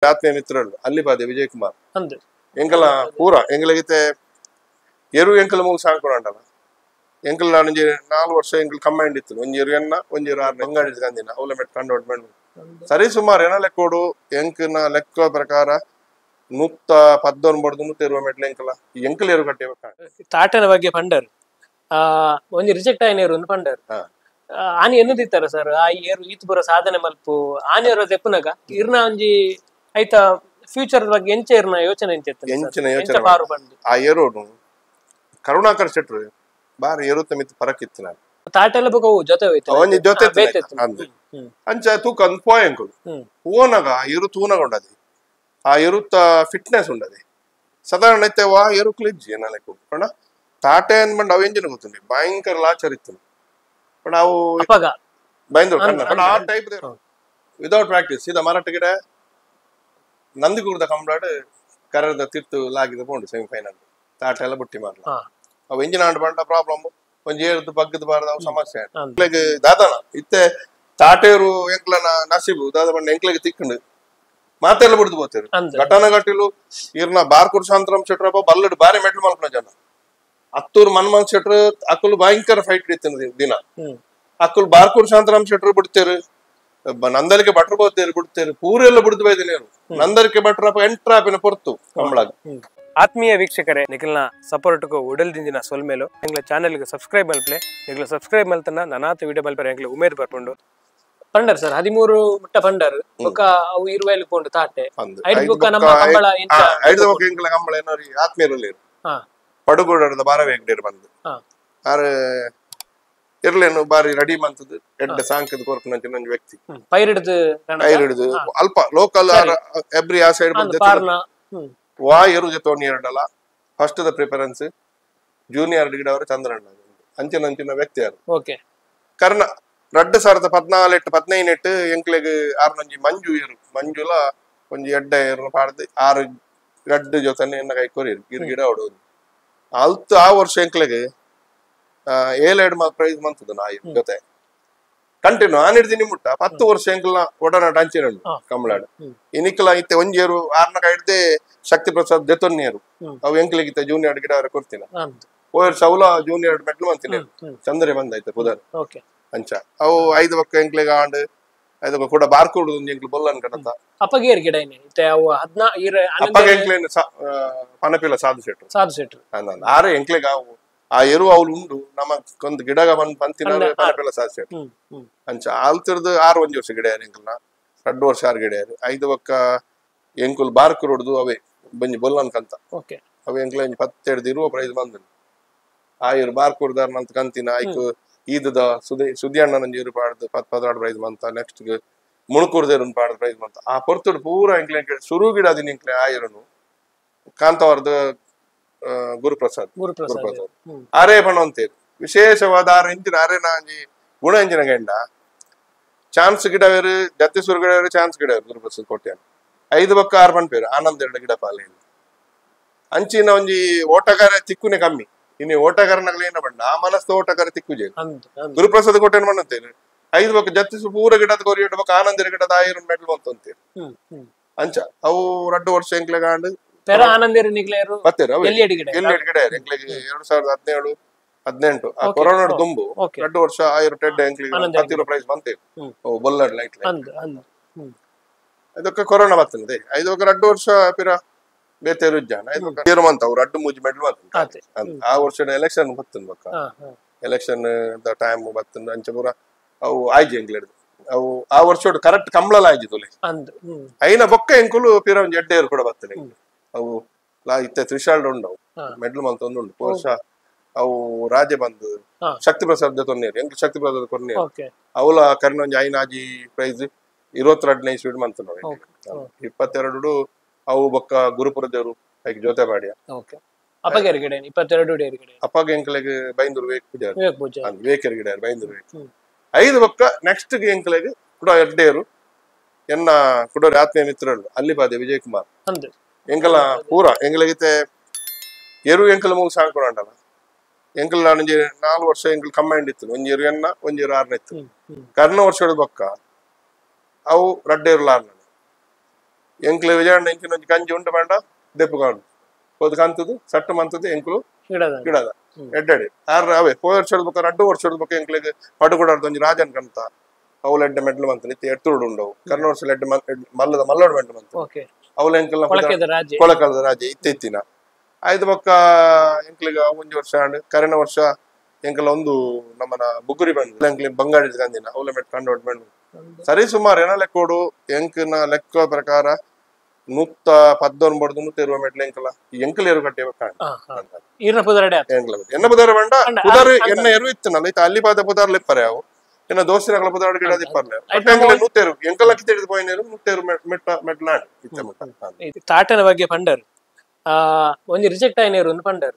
ಆತ್ಮೀಯ ಮಿತ್ರರು ಅಲ್ಲಿಪಾದೆ ವಿಜಯ್ ಕುಮಾರ್ ಎಂಕಲ ಪೂರ ಎಂಗ್ಲಗಿತೆ ಎರು ಎಂಕಲ ಮೂಗು ಸಾಂಕೊಳಂಡಲ ಎಂಕಲ್ ನಾನೊಂಜಿ 4 ವರ್ಷ ಎಂಕಲ್ ಕಂಬೈಂಡ್ ಇತ್ತು ಒಂಜಿ ಎರು ಎನ್ನ ಒಂಜಿ ಎರು ಆರ್ನ ಬಂಗಾಡಿ ಕಂದಿನ ಅವಲ ಮೆಟ್ ಕಂಡು ಮೆಂಡು ಸರಿ ಸುಮಾರು ಏನ ಲೆಕ್ಕೋಡು ಎಂಕನ ಲೆಕ್ಕ ಪ್ರಕಾರ 119 120 ಮೆಟ್ಲು ಎಂಕಲ ಎಂಕಲ್ ಎರು ಕಟ್ಟೆ ತಾಟನ ಬಗ್ಗೆ ಪಂಡರ್ ಒಂಜಿ ರಿಜೆಕ್ಟ್ ಆಯ್ನ ಎರು ಪಂಡರ್ ಆನೆ ಎನ್ನುದಿತ್ತಾರೆ ಸರ್ ಆ ಏರು ಈತ್ ಬರೋ ಸಾಧನೆ ಮಲ್ಪು ಆನೆ ಎರು ದೆಪ್ಪುನಗ ಇರ್ನ ಒಂಜಿ ಆಯ್ತಾ ಫ್ಯೂಚರ್ ಬಗ್ಗೆ ಎಂಚ ಇರ್ನ ಯೋಚನೆ ಎಂಚಿನ ಯೋಚನೆ ಆ ಏರೋನು ಕರುಣಾಕರ್ ಶೆಟ್ರು ಬಾರಿ ಏರುತ್ತ ಮಿತ್ ಪರಕಿತ್ತು ನಾನು ತಾಟೆಲ್ಲ ಬೊಕ ಜೊತೆ ಹೋಯ್ತು ಒಂಜಿ ಜೊತೆ ಅಂಚ ತೂಕ ಅಂದ್ ಪೋಯಂಕುಲು ಪೋನಗ ಎರು ತೂನಗ ಉಂಡದಿ ಆ ಎರುತ್ತ ಫಿಟ್ನೆಸ್ ಉಂಡದಿ ಸಾಧಾರಣ ಐತೆ ವಾ ಎರುಕ್ಲು ಇಜ್ಜಿ ಏನಾಲೆಕ್ಕು ಪಂಡ ತಾಟೆ ಅಂದ್ಬಂಡು ಅವು ಎಂಜಿನ ಗೊತ್ತುಂಡಿ ಭಯಂಕರ ಲಾಚರ್ ಇತ್ತು ಪಂಡ ಅವು ಬೈಂದ್ರು ಕಣ್ಣ ಆ type without practice ಸೀದಾ ಮರಾಠ ಗಿಡ ನಂದಿಕೂರ್ದ ಕಂಬಳಾಡು ಕರದ ತಿರ್ತು ಲಾಗಿದ ಪೋಂಡು ಸೆಮಿಫೈನಲ್ ತಾಟೆ ಎಲ್ಲ ಬುಟ್ಟಿ ಮಾರ್ಲ ಅವು ಎಂಜಿನ ಆಂಡ್ ಬಂಡ ಪ್ರಾಬ್ಲಮ್ ಒಂಜಿ ಏರ್ದು ಬಗ್ಗದ ಬಾರದ ಅವು ಸಮಸ್ಯೆ ಎಂಕ್ಲೆಗ್ ದಾದಾನ ಇತ್ತೆ ತಾಟೇರು ಎಂಕ್ಲನ ನಸೀಬು ದಾದ ಬಂಡ ಎಂಕ್ಲೆಗ್ ತಿಕ್ಕಂಡು ಮಾತೆಲ್ಲ ಬಿಡ್ದು పోతారు ಘಟನ ಘಟಿಲು ಇರ್ನ ಬಾರ್ಕೂರ್ ಶಾಂತರಾಮ್ ಶೆಟ್ರಪ್ಪ ಬಲ್ಲಡು ಬಾರಿ ಮೆಟ್ಲು ಮಲ್ಪನ ಜನ ಅತ್ತೂರು ಮನ್ಮೋಹನ್ ಶೆಟ್ರು ಅಕ್ಕಲು ಭಯಂಕರ ಫೈಟ್ ಇತ್ತು ದಿನ ಅಕ್ಕಲು ಬಾರ್ಕೂರ್ ಶಾಂತರಾಮ್ ಶೆಟ್ರು ಬಿಡ್ತೇರು ನಂದಲಿಕೆ ಭಟ್ರು ಬೋತೇರು ಬಿಡ್ತೇರು ಪೂರೆಲ್ಲ ಬಿಡ್ದು ಬೈದಿನೇರು ನಂದಲಿಕೆ ಭಟ್ರಪ್ಪ ಎಂಟ್ರಾಪಿನ ಪೊರ್ತು ಕಂಬಳಾಗ. ಆತ್ಮೀಯ ವೀಕ್ಷಕರೇ ನಿಖಲ್ನ ಸಪೋರ್ಟ್ಗೂ ಉಡಲ್ ದಿಂಜಿನ ಸೊಲ್ಮೇಲು ಎಂಗ್ಲ ಚಾನೆಲ್ಗೆ ಸಬ್ಸ್ಕ್ರೈಬ್ ಮಲ್ಪಲೆ ನಿಖಲ ಸಬ್ಸ್ಕ್ರೈಬ್ ಮಲ್ತನ ನನಾತ ವಿಡಿಯೋ ಮಲ್ಪರೆ ಎಂಗ್ಲ ಉಮೇದ್ ಬರ್ಪುಂಡು ಪಂಡರ್ ಸರ್ 13 ಮುಟ್ಟ ಪಂಡರ್ ಬೊಕ್ಕ ಅವು ಇರುವೈಲ್ ಪೋಂಡು ತಾಟೆ ಐದು ಬೊಕ್ಕ ನಮ್ಮ ಕಂಬಳ ಐದು ಬೊಕ್ಕ ಎಂಗ್ಲ ಕಂಬಳ ಏನೋರಿ ಆತ್ಮೀಯರಲ್ಲಿ ಪಡುಗೋಡದ ಬಾರವೇ ಹೆಗ್ಡೇರು ಬಂದು ಆರು ಇರ್ಲೇನು ಬಾರಿ ರೆಡಿ ಮಂತದ್ದು ಎಡ್ಡ ಸಾಂಕದ ಕೊರ್ಪುನಂಚಿನ ಒಂಜಿ ವ್ಯಕ್ತಿ ಪೈರಿಡ್ದು ಪೈರಿಡ್ದು ಅಲ್ಪ ಲೋಕಲ್ ಎಬ್ರಿ ಆ ಸೈಡ್ ಬಂದು ವಾ ಎರು ಜೊತೆ ಎರಡಲ್ಲ first the preference junior ಗಿಡವರು Chandranna ಅಂಚಿನ ಅಂಚಿನ ವ್ಯಕ್ತಿ ಯಾರು ಕರ್ಣ 2014 15 ಎಂಕ್ಲೆಗ್ ಆರ್ನೊಂಜಿ ಮಂಜು ಎರು ಮಂಜುಲ ಒಂಜಿ ಎಡ್ಡ ಎರು ಪಾಡ್ದು ಆರು ರಡ್ಡು ಜೊತೆನೆ ಎನ್ನ ಕೈ ಕೊರಿರು ಗಿರ್ ಗಿಡ ಹೊಡೋದು ಅಲ್ತು ಆ ವರ್ಷ ಎಂಕ್ಲೆಗ್ ಏಳೆರಡು ಪ್ರೈಸ್ ಮಂತದ ನಾ ಜೊತೆ ಕಂಟಿನ್ಯೂ ಆನಿಡ್ತೀನಿ ಮುಟ್ಟ 10 ವರ್ಷ ಎಂಕ್ಲ ಒಡನಾಟ ಅಂಚಿನ ಕಮಲಾಡು ಇನಿಕ್ಲ ಇತ್ತೆ ಒಂಜೇರು ಆರ್ನ ಕೈಡ್ದೆ ಶಕ್ತಿ ಪ್ರಸಾದ್ ದೆತೊನ್ನೇರು ಅವು ಎಂಕ್ಲಿಗಿತ್ತ ಜೂನಿಯರ್ ಗಿಡ ಅವರ ಕೊಡ್ತೀನ ಓಯರ್ ಸೌಲ ಜೂನಿಯರ್ ಮೆಟ್ಲು ಅಂತೀನಿ ಚಂದ್ರೆ ಬಂದಾಯ್ತು ಪುದರ್ ಅಂಚ ಅವು 5 ಬೊಕ್ಕ ಎಂಕ್ಲೆಗ್ ಆಂಡ್ 5 ಕೂಡ ಬಾರ್ಕೋಡು ಒಂಜಿ ಎಂಕ್ಲು ಬೊಲ್ಲನ್ ಕಡತ ಅಪ್ಪಗೇರ್ ಗಿಡ ಅಪ್ಪಗೆ ಎಂಕ್ಲೇನ್ ಪನಪಿಲ ಸಾಧು ಶೆಟ್ರು ಸಾಧು ಶೆಟ್ರು ಆರೆ ಎಂಕ್ಲೆಗ್ ಅವು ಆ ಎರು ಅವ್ಲು ಉಂಡು ನಮ್ಮ ಒಂದು ಗಿಡಗ ಬಂದ್ ಪಂತಿನ ಪನಪಿಲ ಸಾಧು ಶೆಟ್ರು ಅಂಚ ಆಲ್ತಿರ್ದು 6 ಒಂಜಿ ವರ್ಷ ಗಿಡ ಎಂಕ್ಲನ 2 ವರ್ಷ 6 ಗಿಡ 5 ಬೊಕ್ಕ ಎಂಕುಲು ಬಾರ್ಕುರುಡ್ದು ಅವೇ ಬಂಜಿ ಬೊಲ್ಲನ್ ಕಂತ ಅವೆ ಎಂಕ್ಲ ಒಂಜಿ 17 ಇರುವ ಪ್ರೈಸ್ ಬಂದು ಆ ಇರು ಬಾರ್ಕುರ್ದಾರ್ನಂತ ಕಂತಿನ ಐಕ್ ಈದದ ಸುದಿ ಸುದಿ ಅಣ್ಣನ ಇರು ಪಾಡ್ದು 10 16 ಪ್ರೈಸ್ ಬಂತ ನೆಕ್ಸ್ಟ್ ಮುಣಕೂರ್ದೇರು ಪಾಡ್ದು ಪ್ರೈಸ್ ಬಂತ ಆ ಪೊರ್ತುಡು ಪೂರ ಎಂಕ್ಲೆ ಸುರು ಗಿಡ ದಿನ ಎಂಕ್ಲೆ ಆ ಇರುನು ಕಾಂತವಾರದ ಗುರುಪ್ರಸಾದ್ ಗುರುಪ್ರಸಾದ್ ಆರೇ ಬಣ್ಣವಂತೇರು ವಿಶೇಷವಾದ ಆರು ಇಂಚಿನ ಅರೆ ನಾಂಜಿ ಗುಣ ಇಂಚಿನ ಗಂಡ ಚಾನ್ಸ್ ಗಿಡವೇರು ಜತ್ತಿಸೂರು ಗಿಡವೇರು ಚಾನ್ಸ್ ಗಿಡವೇರು ಗುರುಪ್ರಸಾದ್ ಕೋಟ್ಯಾನ 5 ಬೊಕ್ಕ 6 ಪನ್ಪೇರು ಆನಂದ್ ಎರಡು ಗಿಡ ಪಾಲೆ ಅಂಚಿನ ಒಂಜಿ ಓಟಗಾರ ತಿಕ್ಕುನೆ ಕಮ್ಮಿ ಇನ್ನು ಓಟಗಾರನಾಗಲಿ ಏನ ಬಣ್ಣ ಆ ಮನಸ್ಸು ಓಟಗಾರ ತಿಕ್ಕುಜೆ ಗುರುಪ್ರಸಾದ್ ಕೋಟೆನ ಬಣ್ಣಂತೇನೆ 5 ಬೊಕ್ಕ ಜತ್ತಿಸು ಪೂರ ಗಿಡದ ಕೊರಿ ಎರಡು ಬೊಕ್ಕ ಆನಂದ ಗಿಡದ ಆಯಿರನ್ ಮೆಟ್ಲು ಬಂತಂತೇರು ಅಂಚ ಅವು 2 ವರ್ಷ ಎಂಕ್ಲೆಗಾಂಡ್ 2017 18 ಆ ಕೊರೋನಾ ದುಂಬು 2 ವರ್ಷ ಆಯಿರು ಟೆಡ್ ಎಂಕ್ಲಿಗೆ 10 ಪ್ರೈಸ್ ಬಂತೇವೆ ಬೊಲ್ಲಡ್ ಲೈಟ್ ಅದಕ್ಕೆ ಕೊರೋನಾ ಬರ್ತದೆ 5 ಬೊಕ್ಕ 2 ವರ್ಷ ಪಿರ ಬೇತೆ ರುಜ್ಜಾನ 5 ಮಂತ್ ಅವ್ರು 2 3 ಮೆಡ್ಲ್ ಬಂತ ಆ ವರ್ಷ ಎಲೆಕ್ಷನ್ ಬರ್ತದೆ ಬೊಕ್ಕ ಎಲೆಕ್ಷನ್ ಟೈಮ್ ಬರ್ತದೆ ಅಂಚ ಪೂರ ಅವು ಆಯ್ಜಿ ಎಂಕ್ಲೆಡ್ದು ಅವು ಆ ವರ್ಷ ಕರೆಕ್ಟ್ ಕಂಬಳಲ ಆಯ್ಜಿ ತೊಲೆ ಐನ ಬೊಕ್ಕ ಎಂಕುಲು ಪಿರ ಒಂಜಿ ಎಡ್ಡೇರು ಕೂಡ ಬರ್ತದೆ ಅವು ಇತ್ತೆ ತ್ರಿಶಾಲ್ಡ್ ಉಂಡು ಮೆಡ್ಲ್ ಮಂತ್ ಒಂದು ಉಂಡು ವರ್ಷ ಅವು ರಾಜೆ ಬಂದು ಶಕ್ತಿ ಪ್ರಸಾದ್ ತೊನ್ನೇರು ಎಂಕ್ ಶಕ್ತಿ ಪ್ರಸಾದ್ ಕೊನ್ನೇರು ಅವಲ ಕರ್ನ ಒಂಜಿ ಐನಾಜಿ ಪ್ರೈಸ್ 22ನೇ ಇಸ್ವಿಡ್ ಮಂತ್ ನೋಡಿ 22 ಅವು ಬೊಕ್ಕ ಗುರುಪುರದೇವರು ಐಕ್ ಜೊತೆ ಪಾಡಿಯ ಅಪ್ಪಗೆ ಎಂಕ್ಲೆಗ್ ಬೈಂದೂರು ವೇಕ್ ಪೂಜಾರಿ ವೇಕರ್ ಗಿಡ ಬೈಂದೂರು ವೇಕ್ 5 ಬೊಕ್ಕ ನೆಕ್ಸ್ಟ್ ಎಂಕ್ಲೆಗ್ ಕುಡ ಎಡ್ಡೇರು ಎನ್ನ ಕುಡೋರಿ ಆತ್ಮೀಯ ಮಿತ್ರರು ಅಲ್ಲಿಪಾದೆ ವಿಜಯ್ ಕುಮಾರ್ ಎಂಕಲ ಪೂರ ಎಂಗ್ಲಗಿತೆ ಎರು ಎಂಕಲ ಮೂಗು ಸಾಂಕೊಳಂಡಲ ಎಂಕಲ್ ನಾನೊಂಜಿ 4 ವರ್ಷ ಎಂಕಲ್ ಕಂಬೈಂಡ್ ಇತ್ತು ಒಂಜಿ ಎರು ಎನ್ನ ಒಂಜಿ ಎರು ಆರ್ನ ಇತ್ತು ಕರ್ನ ವರ್ಷದ ಬೊಕ್ಕ ಅವು ರಡ್ಡೇರು ಲಾರ್ನ ಎಂಕ್ಲು ವಿಜಯಣ್ಣ ಇಂಚಿನ ಒಂಜಿ ಕಂಜಿ ಉಂಡು ಪಂಡ ದೆಪ್ಪು ಕಾಣು ಪೋದು ಕಂತದು ಸಟ್ಟು ಮಂತದ್ದು ಎಂಕ್ಲು ಗಿಡದ ಎಡ್ಡೆಡೆ ಆರ್ ಅವೇ ಪೋಯ ವರ್ಷ ಬೊಕ್ಕ ರಡ್ಡು ವರ್ಷ ಬೊಕ್ಕ ಎಂಕ್ಲೆಗ್ ಪಡುಗುಡಾರ್ದ ಒಂಜಿ ರಾಜನ್ ಕಂತ ಅವುಲ ಎಡ್ಡೆ ಮೆಡ್ಲು ಮಂತ ಇತ್ತೆ ಎತ್ತುರುಡು ಉಂಡವು ಕರ್ನ ವರ್ಷ ಎಡ್ಡೆ ಮಲ್ಲದ ಮಲ್ಲೋಡು ಮೆಡ್ಲು ಮಂತ ಅವುಲ ಎಂಕಲ್ನ ಕೊಳಕಲ್ದ ರಾಜೆ ಇತ್ತೆ ಇತ್ತಿನ ಐದು ಬೊಕ್ಕ ಎಂಕ್ಲಿಗ ಒಂಜಿ ವರ್ಷ ಆಂಡ್ ಕರಿನ ವರ್ಷ ಎಂಕಲ ಒಂದು ನಮ್ಮನ ಬುಗುರಿ ಬಂದು ಎಂಕ್ಲಿ ಬಂಗಾಡಿ ಕಂದಿನ ಅವಲ ಮೆಟ್ ಕಂಡು ಬಂದು ಸರಿ ಸುಮಾರು ಏನ ಲೆಕ್ಕೋಡು ಎಂಕನ ಲೆಕ್ಕ ಪ್ರಕಾರ 119 120 ಮೆಟ್ಲು ಎಂಕಲ ಎಂಕಲ್ ಎರು ಕಟ್ಟೆ ಎನ್ನ ಪುದಾರ ಬಂಡ ಪುದಾರು ಎನ್ನ ಎರು ಇತ್ತನಲ್ಲ ಇತ್ತ ಅಲ್ಲಿ ಪಾದ ಪುದಾರ್ ಲೆಪ್ಪರೆ ಅವು ಎನ್ನ ದೋಸ್ತಿನಕಲ ಪುದಾರ್ ಗಿಡ ದಿಪ್ಪರ್ಲೆ ಬಟ್ ಎಂಕಲ 120 ಎಂಕಲ ಕಿತ್ತಿಡಿದು ಪೋಯಿನೇರು 120 ಮೆಟ್ಟ ಮೆಟ್ಲಾಂಡ್ ಇತ್ತ ಮಟ್ಟ ತಾಟನ ಬಗ್ಗೆ ಪಂಡರ್ ಒಂಜಿ ರಿಜೆಕ್ಟ್ ಆಯ್ನೇರು ಒಂದು ಪಂಡರ್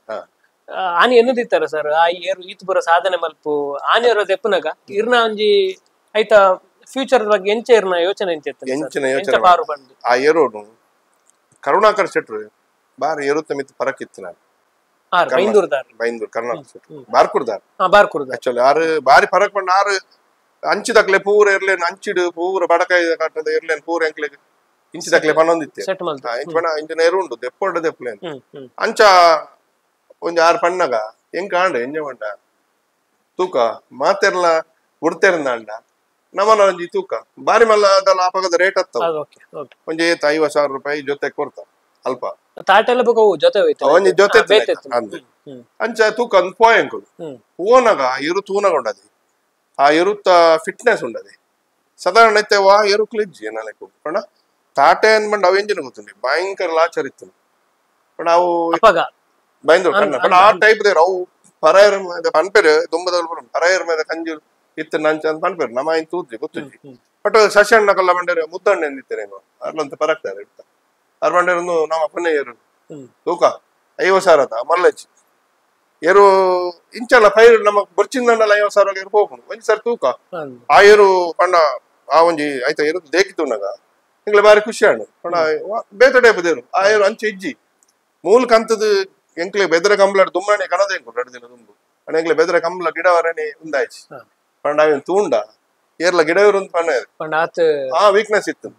ಆನಿ ಎನ್ನುದಿತ್ತಾರ ಸರ್ ಆ ಏರು ಈತ್ ಪೂರ ಸಾಧನೆ ಮಲ್ಪು ಆನೇರು ದೆಪ್ಪುನಗ ಇರ್ನ ಒಂಜಿ ಐತ ಫ್ಯೂಚರ್ ಬಗ್ಗೆ ಎಂಚ ಇರ್ನ ಯೋಚನೆ ಎಂಚ ಎಂಚಿನ ಯೋಚನೆ ಆ ಏರೋನು ಕರುಣಾಕರ್ ಶೆಟ್ರು ಬಾರಿ ಏರುತ್ತ ಮಿತ್ ಪರಕಿತ್ತು ನಾನು ಬೈಂದೂರು ಕರುಣಾಕರ್ ಶೆಟ್ರು ಬಾರ್ಕುರ್ದಾರ್ ಆಕ್ಚುಲಿ ಆರು ಬಾರಿ ಪರಕ್ ಪಂಡ ಆರು ಅಂಚಿದಕ್ಲೆ ಪೂರ ಇರ್ಲೇನು ಅಂಚಿಡು ಪೂರ ಬಡಕಾಯಿ ಕಟ್ಟದ ಇರ್ಲೇನು ಪೂರ ಎಂಕ್ಲೆಗ್ ಇಂಚಿದಕ್ಲೆ ಪನ್ನೊಂದಿತ್ತೆ ಇಂಚ ಪಣ ಇಂಚಿನ ಏರು ಉಂಡು ದೆಪ್ಪೊಡ್ಡ ದೆಪ್ಪಲೇನು ಅಂಚ ಒಂಜಿ ಆರು ಪಣ್ಣಗ ಎಂಕ ಆಂಡ ಎಂಜ ಮಂಡ ತೂಕ ಮಾತೆರ್ಲ ಉಡ್ತೆರ್ನ ಅಂಡ ನಮ್ಮನ ಒಂಜಿ ತೂಕ ಬಾರಿ ಮಲ್ಲ ಅದಲ್ಲ ಆಪಗದ ರೇಟ್ ಹತ್ತ ಒಂಜಿ 50,000 ರೂಪಾಯಿ ಜೊತೆ ಕೊಡ್ತ ಅಲ್ಪ ಒಂಜಿ ಜೊತೆ ಅಂಚ ತೂಕ ಒಂದು ಪೋಯಂಕುಲು ಓನಗ ಎರು ತೂನಗ ಉಂಡದಿ ಆ ಎರುತ್ತ ಫಿಟ್ನೆಸ್ ಉಂಡದಿ ಸಾಧಾರಣ ಐತೆ ವಾ ಎರುಕ್ಲು ಇಜ್ಜಿ ಏನಾಲೆಕ್ಕು ಪಂಡ ತಾಟೆ ಅನ್ಬಂಡು ಅವು ಎಂಜಿನ ಗೊತ್ತುಂಡಿ ಭಯಂಕರ ಲಾಚರ್ ಇತ್ತು ಪಂಡ ಅವು ಬೈಂದೂರು ಕಣ್ಣ ಪಂಡ ಆ ಟೈಪ್ ದೇವ್ರು ಅವು ಪರಾಯರ್ ಪನ್ಪೇರು ದುಂಬದ ಪರಾಯರ್ ಮೇಲೆ ಕಂಜು ಇತ್ತು ನಂಚ ಅಂತ ಪನ್ಪೇರು ನಮ್ಮ ಇನ್ ತೂದ್ರಿ ಗೊತ್ತುಂಜಿ ಬಟ್ ಶಶಣ್ಣ ಕಲ್ಲ ಬಂಡೇರು ಮುದ್ದಣ್ಣ ಎಂದಿತ್ತೇನೆ ಅರ್ಲಂತ ಪರಕ್ತಾರೆ ಇರ್ತ ಅರ್ ಬಂಡೇರು ನಮ್ಮ ಪುಣ್ಯ ತೂಕ 50,000 ಅದ ಮಲ್ಲಜ್ಜಿ ಏರು ಇಂಚಲ್ಲ ಪೈರು ನಮ್ಮ ಬೊರ್ಚಿಂದಂಡಲ್ಲ 50,000 ಏರು ಹೋಗುದು ಒಂಜಿ ಸರ್ ತೂಕ ಆ ಏರು ಪಂಡ ಆ ಒಂಜಿ ಆಯ್ತಾ ಏರು ದೇಕಿತ್ತುನಗ ಎಂಗ್ಲ ಬಾರಿ ಖುಷಿ ಆಂಡ್ ಪಂಡ ಬೇತೆ ಟೈಪ್ ದೇರು ಆ ಏರು ಅಂಚೆ ಇಜ್ಜಿ ಮೂಲ ಕಂತದ ಎಂಕ್ಲೆ ಬೆದರ ಕಂಬ್ಲಾಡ್ ದುಮ್ಮನೆ ಕಣದ ಎಂಕು 2 ದಿನ ದುಂಬು ಅಣ್ಣ ಎಂಕ್ಲೆ ಬೆದರ ಕಂಬ್ಲ ಗಿಡ ವರಣೆ ಉಂದಾಯ್ಚಿ ಪಂಡ ಅವೇನು ತೂಂಡ ಏರ್ಲ ಗಿಡ ಪಂಡ ಆ ವೀಕ್ನೆಸ್ ಇತ್ತು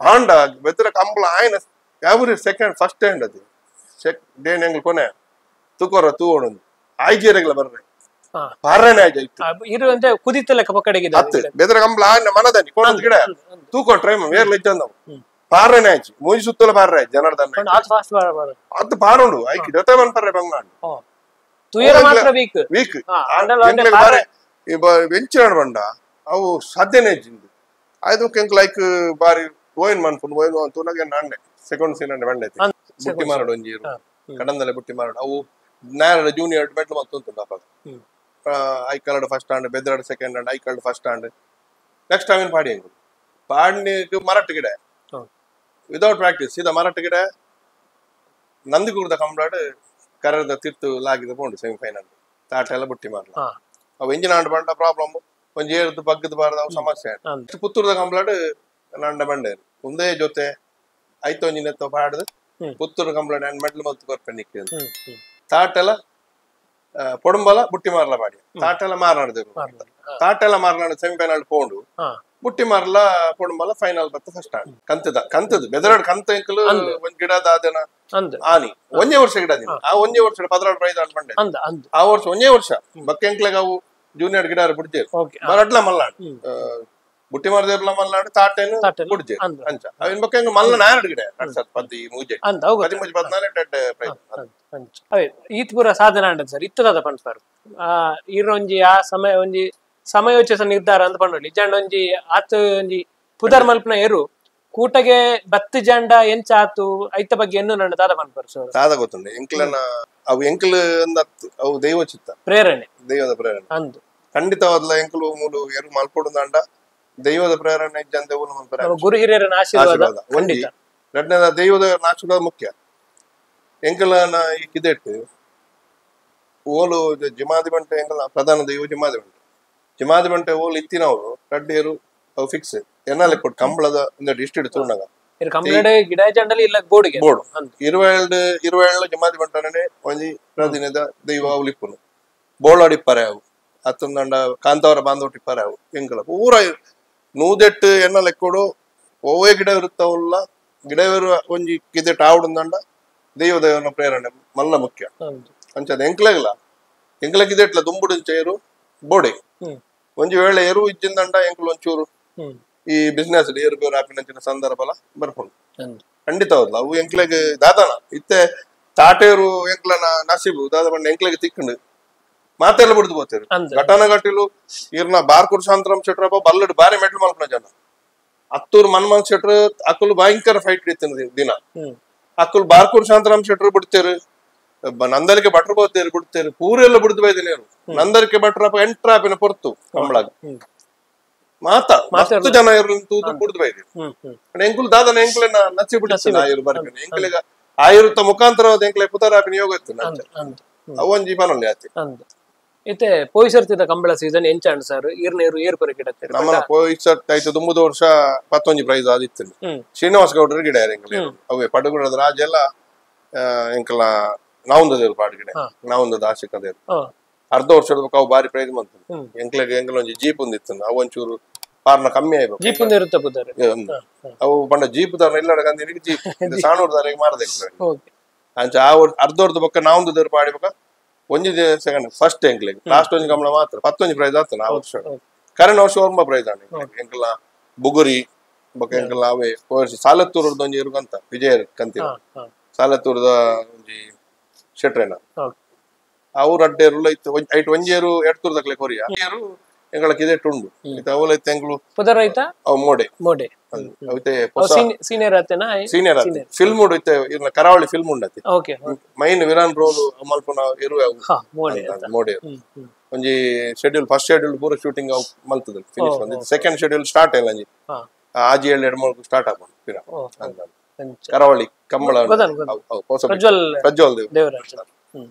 ಆಂಡ ಬೆದರ ಕಂಬ್ಲ ಆಯ್ನ ಯಾವ್ರಿ second first hand ಅದು ಡೇನ್ ಎಂಗ್ಲ ಕೊನೆ ತೂಕೋರ ತೂವೋಡು ಆಯ್ಜೇರೆಗ್ಲ ಬರ್ರೆ ಪಾರನೆ ಆಯ್ತು ಅತ್ತು ಬೆದರ ಕಂಬ್ಲ ಆಯ್ನ ಮನದಾನಿ ಕೋಣದ ಗಿಡ ತೂಕೋ ಟ್ರೈ ಏರ್ಲ ಇಜ್ಜಂದವು ಪಾರನೆ ಆಯ್ತು ಮೂಜಿ ಸುತ್ತಲ ಪಾರ್ರೆ ಆಯ್ತು ಜನಾರ್ದನ್ ಅದು ಪಾರುಂಡು ಐಕಿ ಜೊತೆ ಮನ್ಪರ್ರೆ ಬಂಗಾಂಡು ವೀಕ್ ಬೆಂಚಿನ ಬಂಡ ಅವು ಸಾಧ್ಯನೇ ಇಜ್ಜಿಂದು ಆಯ್ತು ಕೆಂಕ್ ಲೈಕ್ ಬಾರಿ ಓಯ್ನ್ ಮನ್ಪುಂಡು ಓಯ್ನ್ ತೂನಾಗ ನಾಂಡೆ ಸೆಕೆಂಡ್ ಸೀನ್ ಅಂಡೆ ಬಂಡೆ ಬುಟ್ಟಿ ಮಾರಡು ಒಂಜಿ ಕಡಂದಲೆ ಬುಟ್ಟಿ ಮಾರಡು ಅವು ನ್ಯಾರ ಜೂನಿಯರ್ ಮೆಟ್ಲು ಮತ್ತೊಂದು ಅಪ್ಪ I colour first and ಬೆದ್ರಾಡ್ second and I colour first and next time ಪಾಡಿ ಹೆಂಗು ಪಾಡಿಗೆ ಮರಟ್ಟು ಗಿಡ ವಿತೌಟ್ ಪ್ರಾಕ್ಟೀಸ್ ಸೀದಾ ಮರಟ್ಟು ಗಿಡ ನಂದಿಕೂರ್ದ ಕಂಬ್ಲಾಡು ಕರದ ತಿರ್ತು ಲಾಗಿದ ಪೋಂಡು ಸೆಮಿಫೈನಲ್ ತಾಟ ಎಲ್ಲ ಬುಟ್ಟಿ ಮಾರಲ ಅವು ಎಂಜಿನ್ ಆಂಡ್ ಬಂಡ ಪ್ರಾಬ್ಲಮ್ ಒಂಜಿ ಏರ್ದು ಬಗ್ಗದ ಬಾರದ ಅವು ಸಮಸ್ಯೆ ಆಯ್ತು ಪುತ್ತೂರ್ದ ಕಂಬ್ಲಾಡು ನಂಡ ಬಂಡೇರು ಒಂದೇ ಜೊತೆ ಐತೊಂಜಿನ ಒಂಜಿನೆತ್ತ ಪಾಡ್ದು ಪುತ್ತೂರು ಕಂಬ್ಲಾಡು ಅಂಡ್ ಮೆಡ್ಲು ಮತ್ತು ಕೊರ್ಪೆ ನಿಕ್ಕಿ ತಾಟೆಲ್ಲ ಪೊಡುಂಬಲ ಬುಟ್ಟಿ ಮಾರಲ ಪಾಡಿ ತಾಟೆಲ್ಲ ಮಾರನಾಡ್ದು ತಾಟೆಲ್ಲ ಮಾರನಾಡು ಸೆಮಿಫೈನಲ್ ಪೋಂಡು ಬುಟ್ಟಿ ಮಾರಲ ಪೊಡುಂಬಲ ಫೈನಲ್ ಬತ್ತ ಫಸ್ಟ್ ಆಂಡ್ ಕಂತದ ಕಂತದ ಬೆದರಾಡ್ ಕಂತ ಎಂಕಲು ಒಂದ್ ಗಿಡದ ಆದನ ಆನಿ ಒಂದೇ ವರ್ಷ ಗಿಡ ದಿನ ಆ ಒಂದೇ ವರ್ಷ 16 ಪ್ರೈಸ್ ಆಂಡ್ ಬಂಡೆ ಆ ವರ್ಷ ಒಂದೇ ವರ್ಷ ಬಕ್ಕ ಎಂಕ್ಲೆಗ್ ಅವು ಜೂನಿಯರ್ ಗಿಡ ಬುಡ್ಜೇರು ಬರಡ್ಲ ಮಲ್ನಾಡು ಬುಟ್ಟಿ ಮಾರದೇರ್ಲ ಮಲ್ನಾಡು ತಾಟೇನು ಬುಡ್ಜೇರು ಅಂಚ ಅವಿನ ಬಕ್ಕ ಎಂಕ್ ಮಲ್ಲ ನಾರಡು ಗಿಡ 2013 13 14 ಪ್ರೈಸ್ ಅವೇ ಈತ್ ಪೂರ ಸಾಧನೆ ಆಂಡದ್ ಸರ್ ಇತ್ತದಾದ ಪನ್ಪರ್ ಈರೊಂಜಿ ಆ ಸಮಯ ಒಂಜಿ ಸಮಯೋಚಿತ ನಿರ್ಧಾರ ಅಂತ ಪಂಡೊಲಿ ಇಜ್ಜಾಂಡ ಒಂಜಿ ಆತ ಒಂಜಿ ಪುದರ್ ಮಲ್ಪನ ಏರು ಕೂಟಗೆ ಬತ್ತು ಜಾಂಡ ಎಂಚ ಆತು ಐತ ಬಗ್ಗೆ ಎನ್ನು ನನ್ನ ದಾದ ಪನ್ಪರ್ ಸರ್ ದಾದ ಗೊತ್ತುಂಡು ಎಂಕ್ಲನ ಅವು ಎಂಕ್ಲು ಅಂದತ್ತು ಅವು ದೈವ ಚಿತ್ತ ಪ್ರೇರಣೆ ದೈವದ ಪ್ರೇರಣೆ ಅಂದು ಖಂಡಿತವಾದ್ಲ ಎಂಕ್ಲು ಮೂಲು ಏರು ಮಲ್ಪೊಡುಂದಾಂಡ ದೈವದ ಪ್ರೇರಣೆ ಇಜ್ಜಂದೆ ಗುರು ಹಿರಿಯರನ ಆಶೀರ್ವಾದ ಒಂಜಿ ಎರಡನೇದ ದೈವದ ಆಶೀರ್ವಾದ ಮುಖ್ಯ ಎಂಕಲನ ಈ ಕಿದೆಟ್ಟು ಓಲು ಜಿಮಾದಿ ಬಂಟೆ ಎಂಕಲ ಪ್ರಧಾನ ದೈವ ಜಿಮಾದಿ ಬಂಟೆ ಜಿಮಾದಿ ಬಂಟೆ ಓಲು ಇತ್ತಿನವರು ರಡ್ಡೇರು ಅವು ಫಿಕ್ಸ್ ಎನ್ನಾಲೆ ಕೊಟ್ಟು ಕಂಬಳದ ಒಂದು ಇಷ್ಟಿಡು ತೂಣಗ ಗಿಡ ಜಂಡಲಿ ಇಲ್ಲ ಬೋರ್ಡ್ಗೆ ಬೋರ್ಡ್ 22 ಜಿಮಾದಿ ಬಂಟನೇ ಒಂಜಿ ಪ್ರತಿನಿಧ ದೈವ ಅವಲಿಪ್ಪುನು ಬೋಳಾಡಿಪ್ಪರೆ ಅವು ಅತ್ತಂದಂಡ ಕಾಂತಾವರ ಬಾಂಧವಟಿಪ್ಪರೆ ಅವು ಎಂಕಲ ಪೂರ ನೂದೆಟ್ಟು ಎನ್ನ ಲೆಕ್ಕೊಡು ಒವ್ವೇ ಗಿಡ ಇರುತ್ತವಲ್ಲ ಗಿಡವರು ಒಂಜಿ ಕಿದೆಟ್ ಆವಡುಂದಂಡ ದೈವ ದೈವನ ಪ್ರೇರಣೆ ಮಲ್ಲ ಮುಖ್ಯ. ಅಂಚದ ಎಂಕ್ಲೆಗ್ಲ ಎಂಕ್ಲೆ ಕಿದೆಟ್ಲ ದುಂಬುಡು ಏರು ಬೋಡೆ ಒಂಜಿ ವೇಳೆ ಏರು ಇಜ್ಜಿಂದಂಡ ಎಂಕ್ಲು ಒಂಚೂರು ಈ ಬಿಸ್ನೆಸ್ ಏರು ಬೇರು ಆಪಿನಂಚಿನ ಸಂದರ್ಭಲ ಬರ್ಪುಂಡು ಖಂಡಿತ ಹೌದಲ್ಲ. ಅವು ಎಂಕ್ಲೆಗ್ ದಾದಾನ ಇತ್ತೆ ತಾಟೇರು ಎಂಕ್ಲನ ನಸೀಬು ದಾದ ಪಂಡ ಎಂಕ್ಲೆಗ್ ತಿಕ್ಕಂಡು ಮಾತೆಲ್ಲ ಬಿಡ್ದು పోతారు. ఘటన ఘಟಿలు ಈರ್ನ ಬಾರ್ಕೂರ್ ಶಾಂತರಾಮ್ ಶೆಟ್ರಪ್ಪ ಬಲ್ಲಡು ಬಾರಿ ಮೆಟ್ಲು ಮಲ್ಪನ ಜನ. ಅತ್ತೂರು ಮನ್ಮೋಹನ್ ಶೆಟ್ರು ಅಕ್ಕಲು ಭಯಂಕರ ಫೈಟ್ ಇತ್ತು ದಿನ. ಅಕ್ಕಲು ಬಾರ್ಕೂರ್ ಶಾಂತರಾಮ್ ಶೆಟ್ರು ಬಿಡ್ತೇರು, ನಂದಲಿಕೆ ಭಟ್ರು ಬೋತೇರು ಬಿಡ್ತೇರು, ಪೂರೆಲ್ಲ ಬಿಡ್ದು ಬೈದಿನೇರು. ನಂದಲಿಕೆ ಭಟ್ರಪ್ಪ ಎಂಟ್ರಾಪಿನ ಪೊರ್ತು ಕಂಬಳಾಗ ಮಾತ ಮಸ್ತ್ ಜನ ಇರು ತೂದು ಬಿಡ್ದು ಬೈದಿ. ಎಂಕುಲು ದಾದನ ಎಂಕುಲೆನ ನಚ್ಚಿ ಬಿಡ್ತೀನಿ ಆಯಿರು ಬರ್ಪಿನ ಎಂಕುಲಿಗ ಆಯಿರುತ್ತ ಮುಖಾಂತರ ಎಂಕುಲೆ ಪುತರಾಪಿನ ಯೋಗ ಇತ್ತು ಅವೊಂಜಿ ಪನೊಂಡಿ ಆತಿ. ಇತ್ತೆ ಪೋಯಿಸರ್ತಿದ ಕಂಬಳ ಸೀಸನ್ ಎಂಚಾಂಡ್ ಸರ್ ಈರ್ನೇರು ಏರ್ ಪೊರೆ ಗಿಡತ್ತೆ ನಮ್ಮನ ಪೋಯಿಸರ್ತ ಆಯ್ತು ದುಂಬುದ ವರ್ಷ 11 ಪ್ರೈಸ್ ಆದಿತ್ತು. ಶ್ರೀನಿವಾಸ ಗೌಡರು ಗಿಡ ಎಂಕಲೆ ಅವೇ ಪಡುಗುಡದ ರಾಜೆಲ್ಲ ಎಂಕಲ ನಾವೊಂದದೇರು ಪಾಡ್ಗಿಡ ನಾವೊಂದದ ಆಶಿಕದೇರು ಅರ್ಧ ವರ್ಷದ ಅವು ಬಾರಿ ಪ್ರೈಸ್ ಬಂತು ಎಂಕ್ಲೆಗ್. ಎಂಕಲ ಒಂಜಿ ಜೀಪ್ ಒಂದಿತ್ತು ಅವು ಒಂಚೂರು ಪಾರ್ನ ಕಮ್ಮಿ ಆಯ್ಬೇಕು ಜೀಪ್ ಇರುತ್ತೆ ಅವು ಪಂಡ ಜೀಪ್ ದಾರ ಇಲ್ಲ ಕಂದಿನಿಗೆ ಜೀಪ್ ಸಾಣೂರು ದಾರಿಗೆ ಮಾರದೆ ಅಂಚ ಆ ಅರ್ಧ ಬೊಕ್ಕ ನಾವೊಂದು ಪಾಡಿ ಬೊಕ್ಕ ಒಂಜಿ ಸೆಕೆಂಡ್ ಫಸ್ಟ್ ಎಂಕ್ಲೆಗ್ ಲಾಸ್ಟ್ ಒಂಜಿ ಕಂಬಳ ಮಾತ್ರ 11 ಪ್ರೈಸ್ ಆತು ಆ ವರ್ಷ. ಕರೆನ ವರ್ಷ ಒರ್ಂಬ ಪ್ರೈಸ್ ಆಂಡ್ ಎಂಕಲ ಬುಗುರಿ ಬೊಕ್ಕ ಎಂಕಲ ಅವೇ ಸಾಲತ್ತೂರದ ಒಂಜಿ ಇರುಗಂತ ವಿಜಯ ಕಂತಿನ ಸಾಲತ್ತೂರದ ಒಂಜಿ ಶೆಟ್ರೇನ ಅವ್ರು ಅಡ್ಡೇರುಲ್ಲ ಇತ್ತು ಐಟ್ ಒಂಜೇರು ಎಡ್ತೂರ್ದಕ್ಲೆ ಕೊರಿಯ ಏರು ಎಂಗಳಕ್ಕೆ ಇದೆಟ್ಟು ಉಂಡು ಇತ್ತೆ ಅವಲ ಇತ್ತೆ ಎಂಕಲು ಅವು ಮೋಡೆ ಮೋಡೆ ಅವಿತೆ ಸೀನಿಯರ್ ಆತೇನಾ ಸೀನಿಯರ್ ಆತೆ ಫಿಲ್ಮ್ ಉಂಡು ಇತ್ತೆ ಇರ್ನ ಕರಾವಳಿ ಫಿಲ್ಮ್ ಉಂಡತಿ ಮೈನ್ ವಿರಾನ್ ರೋಲ್ ಮಲ್ಪುನ ಇರುವೆ ಅವು ಮೋಡೆ ಒಂಜಿ schedule first schedule ಪೂರ ಶೂಟಿಂಗ್ ಅವು ಮಲ್ತದ ಫಿನಿಶ್ ಬಂದಿತ್ತು. Second schedule start ಇಲ್ಲ ಒಂಜಿ ಆಜಿ ಏಳು ಎರಡು ಮೂರು ಸ್ಟಾರ್ಟ್ ಆಪುಂಡು ಪಿರ ಕರಾವಳಿ ಕಂಬಳ ಪ್ರಜ್ವಲ್ ದೇವರಾಜ್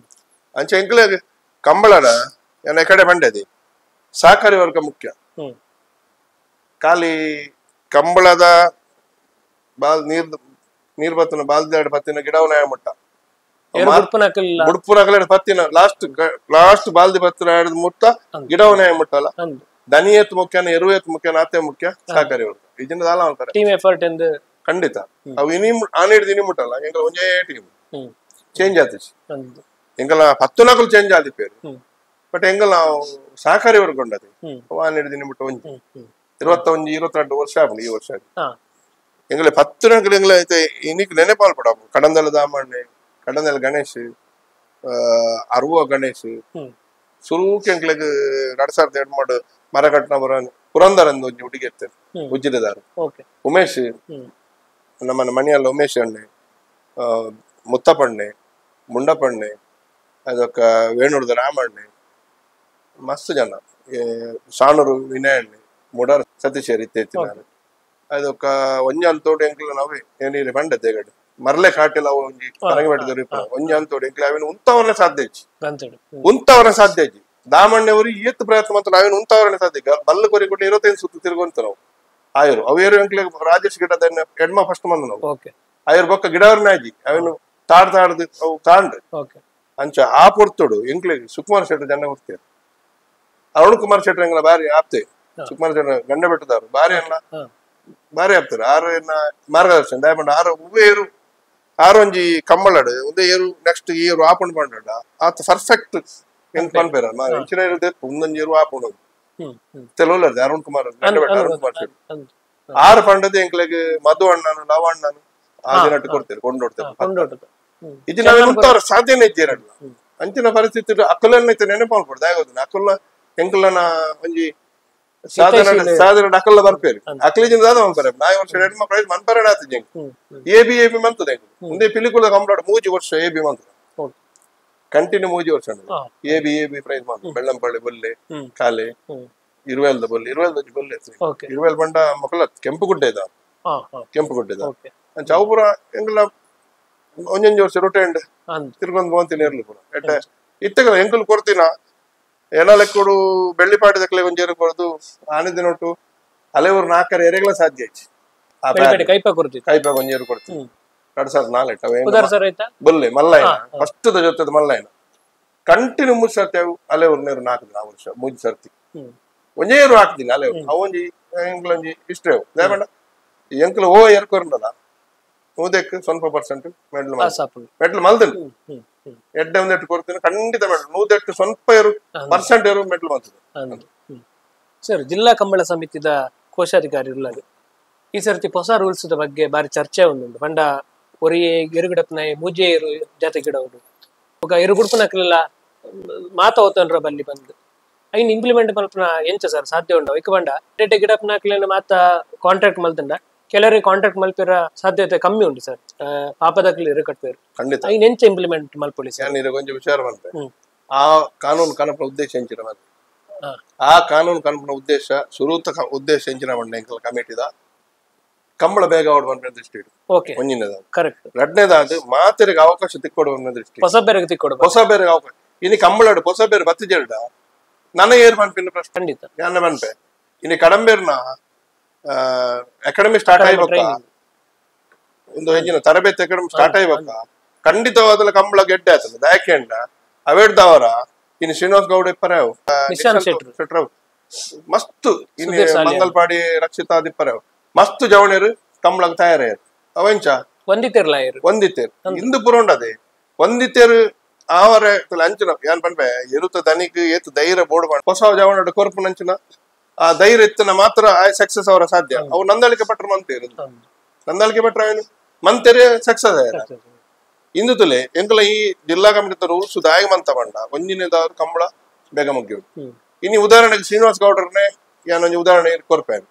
ಅಂಚ ಎಂಕ್ಲೆ ಕಂಬಳನ ಎನ್ನ ಕಡೆ ಬಂಡದಿ ಸಹಕಾರಿ ವರ್ಗ ಮುಖ್ಯ. ಖಾಲಿ ಕಂಬಳದ ಬಾಲ್ ನೀರ್ ನೀರ್ ಬತ್ತಿನ ಬಾಲ್ದಾಡ್ ಪತ್ತಿನ ಗಿಡವನ ಮುಟ್ಟ ಬುಡ್ಪುನಕಲ ಪತ್ತಿನ ಲಾಸ್ಟ್ ಲಾಸ್ಟ್ ಬಾಲ್ದಿ ಪತ್ತಿನ ಮುಟ್ಟ ಗಿಡವನ ಮುಟ್ಟಲ್ಲ. ದನಿಯತ್ ಮುಖ್ಯ, ಎರುವೆತ್ ಮುಖ್ಯ, ನಾತೆ ಮುಖ್ಯ ಸಹಕಾರಿ ವರ್ಗ ಇದನ್ನ ದಾಲ ಮಾಡ್ತಾರೆ ಟೀಮ್ ಎಫರ್ಟ್ ಎಂದು ಖಂಡಿತ. ಅವು ಇನಿ ಆನಿಡ್ದು ಇನಿ ಮುಟ್ಟಲ್ಲ ಎಂಕಲ ಒಂಜೇ ಟೀಮ್ ಚೇಂಜ್ ಆತಿச்சு ಎಂಕಲ 10 ನಾಕಲು ಚೇಂಜ್ ಆದಿ ಪೇರು ಬಟ್ ಎಂಕಲ ಸಹಕಾರಿ ವರ್ಗ ಉಂಡದು ಆನಿಡ್ದು ಇನಿ ಮುಟ್ಟ ಒಂಜಿ 21 22 ವರ್ಷ ಆಪುಂಡು ಈ ವರ್ಷ. ಎಂಗಲ 10 ನಾಕಲು ಎಂಗಲ ಐತೆ ಇನಿಕ್ ನೆನೆಪಾಲ್ ಪಡ ಕಡಂದಲ ದಾಮಣ್ಣೆ, ಕಡಂದಲ ಗಣೇಶ್, ಅರುವ ಗಣೇಶ್ ಸುರುಕ್ ಎಂಕ್ಲೆಗ್ 2002 ಮರಕಟ್ನ ಬರ ಪುರಂದರ ಒಂಜಿ ಹುಡುಗಿ ಇರ್ತೇನೆ ಉಜ್ಜಿಲದಾರು ಉಮೇಶ್ ನಮ್ಮ ಮಣಿಯಲ್ಲ ಉಮೇಶ್ ಅಣ್ಣೆ, ಮುತ್ತಪಣ್ಣೆ, ಮುಂಡಪಣ್ಣೆ, ಅದಕ್ಕ ವೇಣೂರ್ದ ರಾಮಣ್ಣೆ, ಮಸ್ತ್ ಜನ ಸಾಣೂರು ವಿನಯಣ್ಣೆ, ಮುಡಾರ್ ಸತೀಶ್ ಇತ್ತೈತಿ ನಾನು ಅದಕ್ಕ ಒಂಜಿ ಅಂತೋಡು ಎಂಕ್ಲ ನಾವೇ ಏನಿಲ್ಲ ಪಂಡತೆ ಗಡಿ ಮರ್ಲೆ ಕಾಟಿಲ್ಲ ಒಂಜಿ ಕರಂಗಬೆಟ್ಟದವ್ರು ಒಂಜಿ ಅಂತೋಡು ಎಂಕ್ಲ ಅವೇನು ಉಂತವರನೆ ಸಾಧ್ಯ ಇಜ್ಜಿ ಉಂತವರನೆ ಸಾಧ್ಯ ಇಜ್ಜಿ. ದಾಮಣ್ಣೆಯವರು ಏತ್ ಪ್ರಯತ್ನ ಮಾತ್ರ ನಾವೇನು ಉಂತವರನೆ ಸಾಧ್ಯ ಬಲ್ಲ ಕೊರಿ ಕೊಟ್ಟು 25 ಸುತ್ತು ತಿರುಗುವಂತ ನಾವು ಆಯರು ಅವೇರು ಎಂಕ್ಲೆ ರಾಜೇಶ್ ಗಿಡದ ಎಡ್ಮ ಫಸ್ಟ್ ಬಂದು ನಾವು ಆಯರು ಬೊಕ್ಕ ಗಿಡವರನ್ನ ಆಜಿ ಅವೇನು ತಾಡ್ ತಾಡ್ದು ಅವು ತಾಂಡ್ರಿ ಅಂಚ ಆ ಪೊರ್ತುಡು ಎಂಕ್ಲೆ ಸುಕುಮಾರ್ ಶೆಟ್ರು ಜನ ಕೊಡ್ತೀರ. ಅರುಣ್ ಕುಮಾರ್ ಶೆಟ್ರು ಎಂಗ್ಲ ಬಾರಿ ಆಪ್ತೆ ಸುಕುಮಾರ್ ಶೆಟ್ರು ಗಂಡ ಬೆಟ್ಟದವರು ಬಾರಿ ಅನ್ನ ಬಾರಿ ಆಪ್ತಾರೆ. ಆರು ಎನ್ನ ಮಾರ್ಗದರ್ಶನ ದಯಪಂಡ ಆರು ಏರು ಆರು ಒಂಜಿ ಕಂಬಳಡು ಒಂದೇ ಏರು ನೆಕ್ಸ್ಟ್ ಏರು ಆಪುಂಡು ಪಂಡ ಆತ ಪರ್ಫೆಕ್ಟ್ ಎಂಕ್ ಪನ್ಪೇರ ಇಂಚಿನ ಏರು ಒಂದೊಂಜಿ ಏರು ಆಪುಂಡು ತೆಲುವಲ್ಲ ಅರುಣ್ ಕುಮಾರ್ ಗಂಡ ಬೆಟ್ಟ ಅರುಣ್ ಕುಮಾರ್ ಶೆಟ್ರು ಆರು ಪಂಡದ ಎಂಕ್ಲೆಗ್ ಮಧು ಅಣ್ಣನು ಲವ ಅಣ್ಣನು ಆ ದಿನಟ್ಟು ಕೊಡ್ತೇವೆ ಕೊಂಡೋಡ್ತೇವೆ. ಇದು ನಾವೇನು ಉಂಟವ್ರ ಸಾಧ್ಯನೇ ಇದ್ದೀರಲ್ಲ ಅಂಚಿನ ಪರಿಸ್ಥಿತಿ ಅಕ್ಕಲನ್ನ ಇತ್ತು ನೆನಪಾಲ್ಪಡ್ದು ಆಗೋದಿಲ್ಲ. ಅಕ್ಕಲ ಎಂಕಲನ ಒಂಜಿ ಸಾಧನ ಸಾಧನ ಅಕ್ಕಲ್ಲ ಬರ್ಪೇರು ಅಕ್ಲಿಜಿನ ದಾದ ಮನ್ಪರೆ ನಾಯಿ ವರ್ಷ ಎಡ್ಮ ಪ್ರೈಸ್ ಮನ್ಪರೆ ಆತಿಜೆ A B A B ಮಂತದೆ ಮುಂದೆ ಪಿಲಿಕುಲ ಕಂಪ್ಲೀಟ್ 3 ವರ್ಷ ಎ ಬಿ ಮಂತದೆ ಕಂಟಿನ್ಯೂ 3 ವರ್ಷ A B A B prize ಮಂತ ಬೆಳ್ಳಂಪಳ್ಳಿ ಬೊಲ್ಲೆ ಕಾಲೆ ಇರುವೆಲ್ದ ಬೊಲ್ಲೆ ಇರುವೆಲ್ದ ಬೊಲ್ಲೆ ಇರುವೆಲ್ ಬಂಡ ಮಕ್ಕಳ ಕೆಂಪುಗುಡ್ಡೆ ಇದ ಕೆಂಪುಗುಡ್ಡೆ ಇದ ಅಂಚ ಅವು ಪೂರ ಎಂಕಲ ಒಂಜೊಂಜಿ ವರ್ಷ ರೊಟೆಂಡ್ ತಿರ್ಗೊಂದು ಬೋಂತಿನ ಇರ್ಲಿ ಪೂರ ಎಟ್ಟೆ ಇತ್ತಗ ಎಂಕುಲು ಕೊಡ್ತೀನ ಏನ ಲೆಕ್ಕಡು ಬೆಳ್ಳಿಪಾಟಿ ದಕ್ಕಲೆ ಒಂಜೇರು ಕೊಡ್ದು ಆನೆ ದಿನೊಟ್ಟು ಅಲೆವರು 4 ಎರೆಗಳ ಸಾಧ್ಯ ಐತಿ ಕೈಪ ಕೊಡ್ತೀವಿ ಕೈಪ ಒಂಜೇರು ಕೊಡ್ತೀವಿ 2004 ಬೊಲ್ಲೆ ಮಲ್ಲಯ್ಯನ ಫಸ್ಟ್ ಜೊತೆ ಮಲ್ಲಯ್ಯನ ಕಂಟಿನ್ಯೂ 3 ಸರ್ತಿ ಅವು ಅಲೆವರು ನೇರು 4 ದಿನ ವರ್ಷ 3 ಸರ್ತಿ ಒಂಜೇರು ಹಾಕ್ದಿಲ್ಲ ಅಲೆವರು ಅವೊಂಜಿ ಎಂಕಲೊಂಜಿ ಇಷ್ಟ ದಯಪಂಡ ಎಂಕಲು ಓ ಏರ್ಕೊರಂಡಲ್ಲ ನೂದಕ್ಕೆ 0% ಮೆಡಲ್ ಮೆಡಲ್ ಮಲ್ದುಂಡು ಎಡ್ಡೆ ಒಂದೆಟ್ಟು ಕೊಡ್ತೀನಿ ಖಂಡಿತ ಮೆಡಲ್ ನೂದೆಟ್ಟು ಸ್ವಲ್ಪ ಏರು ಪರ್ಸೆಂಟ್ ಏರು ಮೆಡಲ್ ಬಂತದೆ. ಸರ್, ಜಿಲ್ಲಾ ಕಂಬಳ ಸಮಿತಿದ ಕೋಶಾಧಿಕಾರಿ ಇರ್ಲಾಗ ಈ ಸರ್ತಿ ಹೊಸ ರೂಲ್ಸ್ ಬಗ್ಗೆ ಬಾರಿ ಚರ್ಚೆ ಒಂದುಂಟು. ಪಂಡ ಒರಿಯೇ ಎರುಗಿಡಪ್ಪನ ಮೂಜೆ ಏರು ಜಾತೆ ಗಿಡವರು ఒక ಎರುಗುಡ್ಪನಕ್ಲೆಲ್ಲ ಮಾತ ಓತನ್ರ ಬಲ್ಲಿ ಬಂದು ಐನ್ ಇಂಪ್ಲಿಮೆಂಟ್ ಮಲ್ಪನ ಎಂಚ ಸರ್ ಸಾಧ್ಯ ಉಂಡು? ಇಕ ಪಂಡ ಎಡ್ಡೆ ಗಿಡಪ್ಪನಕ್ಲೆನ ಮಾತ ಕಾಂಟ್ರಾಕ್ಟ್ ಮಲ್ತಂಡ ಕೆಲವರಿಗೆ ಕಾಂಟ್ರಾಕ್ಟ್ ಮಲ್ಪಿರ ಸಾಧ್ಯತೆ ಕಮ್ಮಿ ಉಂಟು ಸರ್. ಪಾಪದಕ್ಲಿ ಎರು ಕಟ್ಪೇರು ಖಂಡಿತ ಐನ್ ಎಂಚ ಇಂಪ್ಲಿಮೆಂಟ್ ಮಲ್ಪೊಳಿ ಸರ್? ಕೊಂಚ ವಿಚಾರ ಮಲ್ಪೆ. ಆ ಕಾನೂನು ಕಾನೂನು ಉದ್ದೇಶ ಎಂಚಿನ ಆ ಕಾನೂನು ಕಾನೂನು ಉದ್ದೇಶ ಸುರೂತ ಉದ್ದೇಶ ಎಂಚಿನ ಮಂಡೆ ಕಮಿಟಿದ ಕಂಬಳ ಬೇಗ ಅವಡು ಬಂದ ದೃಷ್ಟಿ ಒಂಜಿನದಾದ ಕರೆಕ್ಟ್. ಎರಡನೇದಾದ ಮಾತೆರಿಗೆ ಅವಕಾಶ ತಿಕ್ಕೊಡು ಬಂದ ದೃಷ್ಟಿ ಹೊಸ ಬೇರೆಗೆ ತಿಕ್ಕೊಡು ಹೊಸ ಬೇರೆಗೆ ಅವಕಾಶ. ಇನ್ನು ಕಂಬಳಡು ಹೊಸ ಬೇರೆ ಬತ್ತಿಜೆರಡ ನನ್ನ ಏರ್ ಪನ್ಪಿನ ಪ್ರಶ್ನೆ ಖಂಡಿತ ನನ್ನ ಪನ್ಪೆ. ಇನ್ನು ಕಡಂಬೇರ್ನ ಅಕಾಡೆಮಿ ಸ್ಟಾರ್ಟ್ ಆಯ್ಬೇಕ, ಒಂದು ಹೆಚ್ಚಿನ ತರಬೇತಿ ಅಕಾಡೆಮಿ ಸ್ಟಾರ್ಟ್ ಆಯ್ಬೇಕ ಖಂಡಿತವಾದಲ ಕಂಬಳ ಗೆಡ್ಡೆ ಆತದ. ಯಾಕೆಂಡ ಅವೇಡ್ದವರ ಇನ್ನು ಶ್ರೀನಿವಾಸ್ ಗೌಡ ಇಪ್ಪರಾವ್ ಶೆಟ್ರವ್ ಮಸ್ತ್ ಇನ್ನು ಮಂಗಲ್ಪಾಡಿ ರಕ್ಷಿತಾ ದಿಪ್ಪರಾವ್ ಮಸ್ತ್ ಜವಣರು ಕಂಬಳಗ್ ತಯಾರಾಯರು. ಅವಂಚ ಒಂದಿತೇರ್ಲ ಒಂದಿತೇರು ಇಂದು ಪುರೋಂಡದೆ ಒಂದಿತೇರು ಆವರ ಅಂಚಿನ ಏನ್ ಪನ್ಪೆ ಎರುತ ದನಿಕ್ ಏತು ಧೈರ್ಯ ಬೋರ್ಡ್ ಹೊಸ ಜವಣ ಕೊರ್ಪು ನಂಚಿನ ಆ ಧೈರ್ಯ ಇತ್ತನ ಮಾತ್ರ ಆ ಸಕ್ಸಸ್ ಅವರ ಸಾಧ್ಯ. ಅವು ನಂದಳಿಕೆ ಪಟ್ರ ಮಂತೇರು ನಂದಳಿಕೆ ಪಟ್ರ ಏನು ಮಂತೇರೆ ಸಕ್ಸಸ್ ಆಯ್ರ. ಇಂದು ತುಲೆ ಎಂಕಲ ಈ ಜಿಲ್ಲಾ ಕಮಿಟಿ ರೂಲ್ಸ್ ದಾಯ ಮಂತ ಬಂಡ ಒಂಜಿನೇದಾದ್ರು ಕಂಬಳ ಬೇಗ ಮುಗಿಯೋದು. ಇನ್ನು ಉದಾಹರಣೆಗೆ ಶ್ರೀನಿವಾಸ್ ಗೌಡ್ರನ್ನೇ ಏನೊಂದು ಉದಾಹರಣೆ ಕೊರ್ಪೇನು.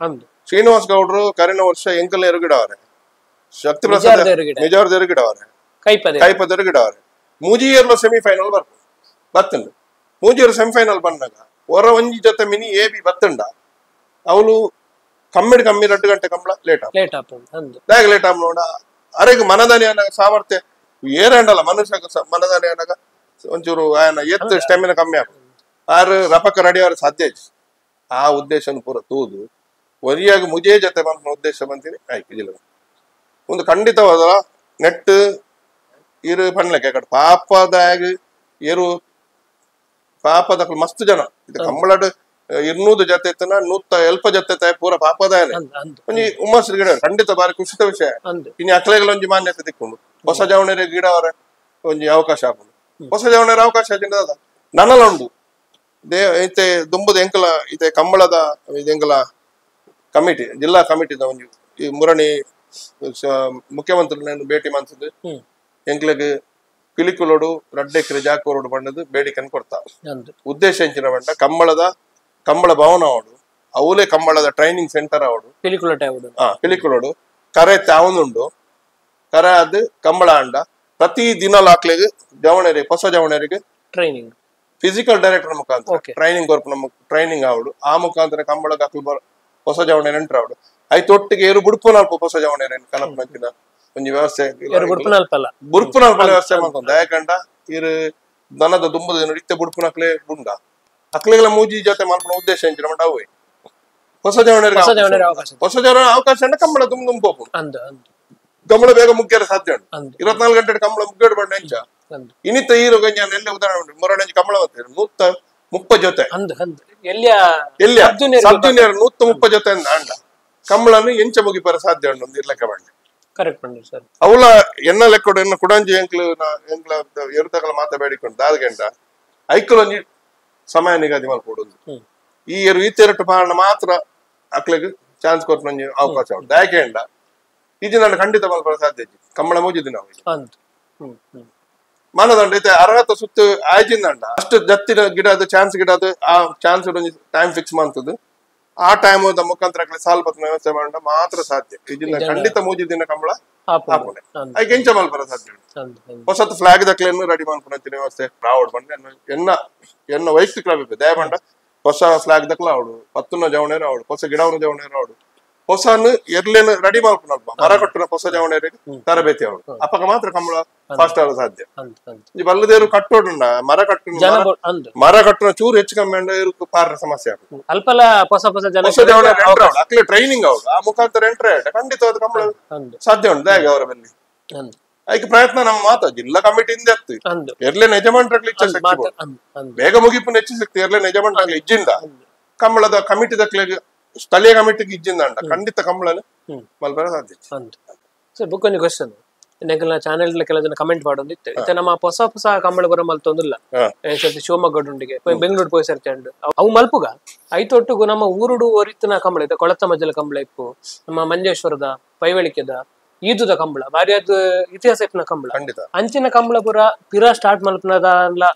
ಶ್ರೀನಿವಾಸ್ ಗೌಡ್ರು ಕರಿನ ವರ್ಷ ಎಂಕಲ್ ಎರುಗಿಡವರೆ, ಶಕ್ತಿ ಪ್ರಸಾದ್ ಮೆಜಾರ್ ಎರುಗಿಡವರೆ, ಕೈಪದ ಎರುಗಿಡವರೆ. ಮೂಜಿಯರ್ಲ ಸೆಮಿಫೈನಲ್ ಬರ್ಪು ಬತ್ತುಂಡು. ಮೂಜಿಯರ್ ಸೆಮಿಫೈನಲ್ ಬಂದಾಗ ಹೊರ ಒಂಜಿ ಜೊತೆ mini A B ಬತ್ತುಂಡ ಅವಳು ಕಮ್ಮಿಡ್ ಕಮ್ಮಿ 2 ಗಂಟೆ ಕಂಬಳ ಲೇಟ್ ಲೇಟ್ ಲೇಟ್ ಆಗ ಅರೆಗ್ ಮನದಾನಿ ಅನ್ನಾಗ ಸಾಮರ್ಥ್ಯ ಏರಂಡಲ್ಲ ಮನುಷ್ಯ ಮನದಾನಿ ಅನ್ನಾಗ ಒಂಚೂರು ಆಯನ ಎತ್ತು ಸ್ಟೆಮಿನ ಕಮ್ಮಿ ಆಗ ಆರು ರಪಕ್ಕ ರೆಡಿ ಅವರ ಸಾಧ್ಯ ಆಯ್ತು. ಆ ಉದ್ದೇಶನ ಪೂರ ತೂದು ಒರಿಯಾಗಿ ಮುಜೇ ಜೊತೆ ಬಂದ ಉದ್ದೇಶ ಬಂತೀನಿ ಆಯ್ತು ಜಿಲ್ಲೆ ಒಂದು ಖಂಡಿತವಾದ ನೆಟ್ ಇರು ಪಣ್ಲಕ್ಕೆ ಕಡೆ ಪಾಪದಾಗ ಏರು ಪಾಪದ ಮಸ್ತ್ ಜನ ಇದು ಕಂಬಳಡು 200 ಜೊತೆ ಇತ್ತನ 170 ಜೊತೆ ಪೂರ ಪಾಪದಾಯನೆ ಒಂಜಿ ಹುಮ್ಮಸ್ ಗಿಡ ಖಂಡಿತ ಬಾರಿ ಖುಷಿತ ವಿಷಯ. ಇನ್ನು ಅಕ್ಲೆಗಳ ಒಂಜಿ ಮಾನ್ಯತೆ ತಿಕ್ಕೊಂಡು ಹೊಸ ಜವಣರ ಗಿಡ ಅವರ ಒಂಜಿ ಅವಕಾಶ ಹಾಕೊಂಡು ಹೊಸ ಜವಣರ ಅವಕಾಶ ನನ್ನಲ್ಲ ಉಂಡು they ಇತ್ತೆ ದುಂಬುದ ಎಂಕಲ ಇತ್ತೆ ಕಂಬಳದ ಎಂಕಲ ಕಮಿಟಿ ಜಿಲ್ಲಾ ಕಮಿಟಿದ ಒಂಜಿ ಈ ಮುರಣಿ ಮುಖ್ಯಮಂತ್ರಿ ಭೇಟಿ ಮಾಡ್ತದೆ ಎಂಕ್ಲೆಗ್ ಪಿಲಿಕುಲೋಡು ರಡ್ಡೆಕ್ರೆ ಜಾಕೋರೋಡು ಬಣ್ಣದ ಬೇಡಿಕೆಯನ್ನು ಕೊಡ್ತಾ ಉದ್ದೇಶ ಎಂಚಿನ ಬಂಡ ಕಂಬಳದ ಕಂಬಳ ಭವನ ಅವಡು ಅವಲೇ ಕಂಬಳದ ಟ್ರೈನಿಂಗ್ ಸೆಂಟರ್ ಅವಡು ಪಿಲಿಕುಲೋಡು ಕರೆ ತಾವೊಂದುಂಡು ಕರೆ ಅದು ಕಂಬಳ ಅಂಡ ಪ್ರತಿ ದಿನ ಲಾಕ್ಲೆಗ್ ಜವಣರಿಗೆ ಹೊಸ ಜವಣರಿಗೆ training physical director ಮುಖಾಂತರ ಟ್ರೈನಿಂಗ್ ಕೊರ್ಪು ನಮ್ಮ ಟ್ರೈನಿಂಗ್ ಅವಡು ಆ ಮುಖಾಂತರ ಕಂಬಳಕ್ಕೆ ಅಕ್ಲು ಹೊಸ ಜವಣೆ ಎಂಟ್ರ್ ಅವಡು ಐತೊಟ್ಟಿಗೆ ಒಟ್ಟಿಗೆ ಏರು ಬುಡ್ಪುನಲ್ಪ ಹೊಸ ಜವಣೆ ಕನಪನಂಚಿನ ಒಂಜಿ ವ್ಯವಸ್ಥೆ ಬುಡ್ಪುನಲ್ಪ ವ್ಯವಸ್ಥೆ ಮಾಡ್ಕೊಂಡು ದಯಕಂಡ ಇರು ದನದ ದುಂಬದ ಇತ್ತೆ ಬುಡ್ಪುನಕ್ಲೆ ಬುಂಡ ಅಕ್ಲೆಗಳ ಮೂಜಿ ಜೊತೆ ಮಾಡ್ಕೊಳ ಉದ್ದೇಶ ಎಂಚಿನ ಮಂಡ ಅವೇ ಹೊಸ ಜವಣರಿಗೆ ಹೊಸ ಜವಣ ಅವಕಾಶ ಅಂಡ ಕಂಬಳ ದುಂಬ ದುಂಬ ಹೋಪು ಕಂಬಳ ಬೇಗ ಮುಗ್ಗ್ಯಾರ ಸಾಧ್ಯ ಉಂಟು. 24 ಗಂಟೆ ಕಂಬಳ ಮುಗ್ಗೇಡು ಬಂಡ ಎಂಚ ಇನ್ನಿತ್ತ ಈರು ಗಂಜಾನ ಎಲ್ಲ ಉದಾಹರಣೆ ಉಂಟು ಮೊರಡಂಜಿ ಕಂಬಳ ಬರ್ತಾರೆ 130 ಜೊತೆ ಎಲ್ಲಿ ಸಬ್ ಜೂನಿಯರ್ 130 ಜೊತೆ ಅಂಡ ಕಂಬಳನ್ನು ಎಂಚ ಮುಗಿಪರ ಸಾಧ್ಯ ಉಂಟು ಒಂದು ಇರ್ಲೆಕ್ಕ ಬಂಡೆ ಕರೆಕ್ಟ್ ಬಂಡಿ ಸರ್. ಅವಳ ಎನ್ನ ಲೆಕ್ಕೊಡು ಎನ್ನ ಕುಡಂಜಿ ಎಂಕ್ಲು ಎಂಕ್ಲ ಎರುತಕಲ ಮಾತ ಬೇಡಿಕೊಂಡು ದಾದ ಗಂಟ ಐಕುಲೊಂಜಿ ಸಮಯ ನಿಗದಿ ಮಲ್ಕೊಡುದು ಈ ಎರು ಈತೆರಟು ಪಾರಣ ಮಾತ್ರ ಅಕ್ಲೆಗ್ ಚಾನ್ಸ್ ಕೊಟ್ಟು ಅವಕಾಶ ಉಂಟು. ದಯಕೆಂಡ ಈಜಿ ನಾನು ಖಂಡಿತ ಮಲ್ಪರ ಸಾಧ್ಯ ಕಂಬಳ ಮುಗಿದು ನಾವು ಮಾನದಂಡ ಐತೆ ಅರ್ಹತ ಸುತ್ತು ಆಯ್ಜಿಂದಂಡ ಅಷ್ಟು ಜತ್ತಿನ ಗಿಡ ಅದು ಚಾನ್ಸ್ ಗಿಡ ಅದು ಆ chance time fix ಮಾಡ್ತದ್ದು ಆ ಟೈಮ್ ಮುಖಾಂತರ ಸಾಲ್ ಪತ್ರ ವ್ಯವಸ್ಥೆ ಮಾಡ ಮಾತ್ರ ಸಾಧ್ಯ. ಇದನ್ನ ಖಂಡಿತ ಮೂಜಿದಿನ ಕಂಬಳ ಹಾಪುಣೆ ಐಕೆ ಎಂಚ ಮಲ್ಪರ ಸಾಧ್ಯ ಉಂಟು. ಹೊಸತು ಫ್ಲಾಗ್ ದಕ್ಲೆಯನ್ನು ರೆಡಿ ಮಾಡ್ಕೊಂಡು ವ್ಯವಸ್ಥೆ ರಾವಡ್ ಬಂಡ ಎನ್ನ ಎನ್ನ ವೈಯಕ್ತಿಕ ಅಭಿಪ್ರಾಯ ದಯಬಂಡ ಹೊಸ ಫ್ಲಾಗ್ ದಕ್ಲ ಅವಡು ಪತ್ತುನ ಜವಣೇರು ಅವಡು ಹೊಸ ಗಿಡವನ ಜವಣೇರು ಅವಡು ಹೊಸನು ಎರ್ಲೇನು ರೆಡಿ ಮಾಡ್ಕೊಂಡು ಮರ ಕಟ್ಟುನ ಹೊಸ ಜವಣೇರಿಗೆ ತರಬೇತಿ ಅವಡು ಅಪ್ಪಗ ಮಾತ್ರ ಕಂಬಳ ಫಾಸ್ಟ್ ಆಗಲು ಸಾಧ್ಯ. ಈ ಬಲ್ಲದೇರು ಕಟ್ಟೋಡುಂಡ ಮರ ಕಟ್ಟು ಮರ ಕಟ್ಟುನ ಚೂರು ಹೆಚ್ಚು ಕಮ್ಮಿ ಅಂಡ ಪಾರ ಸಮಸ್ಯೆ ಆಗ್ತದೆ. ಅಲ್ಪಲ ಹೊಸ ಹೊಸ ಜನ ಹೊಸ ಜವಣ ಎಂಟ್ರ್ ಅವಡು ಅಕ್ಲೆ ಟ್ರೈನಿಂಗ್ ಅವಡು ಆ ಮುಖಾಂತರ ಎಂಟ್ರ್ ಆಯ್ತು ಖಂಡಿತವಾದ ಕಂಬಳ ಸಾಧ್ಯ ಉಂಟು. ಹೇಗೆ ಅವರ ಬಲ್ಲಿ ಐಕೆ ಪ್ರಯತ್ನ ನಮ್ಮ ಮಾತು ಜಿಲ್ಲಾ ಕಮಿಟಿಯಿಂದ ಇತ್ತು ಎರ್ಲೇನ ಯಜಮಾನ್ರಾಗ್ಲಿ ಇಚ್ಛೆ ಶಕ್ತಿ ಬೇಗ ಮುಗಿಪು ಹೆಚ್ಚು ಶಕ್ತಿ ಎರ್ಲೇನ ಯಜಮಾನ್ರಾಗ್ಲಿ ಇಜ್ಜಿಂದ ಕಂಬಳದ ಕಮಿಟಿ ದಕ್ಲೆಗ್ ಸ್ಥಳೀಯ ಕಮಿಟಿಗೆ ಇಜ್ಜಿಂದ ಅಂಡ ಖಂಡಿತ ಕಂಬಳನ ಮಲ್ಪರ ಸಾಧ್ಯ. Sir book ಒಂಜಿ ಕ್ವಶನ್ ನೆಗಲ್ನ ಚಾನೆಲ್ ಕೆಲ ಜನ ಕಮೆಂಟ್ ಮಾಡೋದಿತ್ತು ಇತ್ತೆ ನಮ್ಮ ಹೊಸ ಹೊಸ ಕಂಬಳ ಬರ ಮಲ್ತೊಂದಿಲ್ಲ ಶಿವಮೊಗ್ಗ ಉಂಡಿಗೆ ಬೆಂಗಳೂರು ಪೋಯ್ ಸರ್ತಿ ಅಂಡ್ ಅವು ಮಲ್ಪುಗ ಐತೊಟ್ಟುಗು ನಮ್ಮ ಊರುಡು ಒರಿತ್ತಿನ ಕಂಬಳ ಇದೆ ಕೊಳತ ಮಜ್ಜಲ ಕಂಬಳ ಇಪ್ಪು ನಮ್ಮ ಮಂಜೇಶ್ವರದ ಪೈವಳಿಕೆದ ಈದುದ ಕಂಬಳ ಬಾರಿ ಅದು ಇತಿಹಾಸ ಇಪ್ಪನ ಕಂಬಳ ಅಂಚಿನ ಕಂಬಳ ಪುರ ಪಿರಾ ಸ್ಟಾರ್ಟ್ ಮಲ್ಪನದ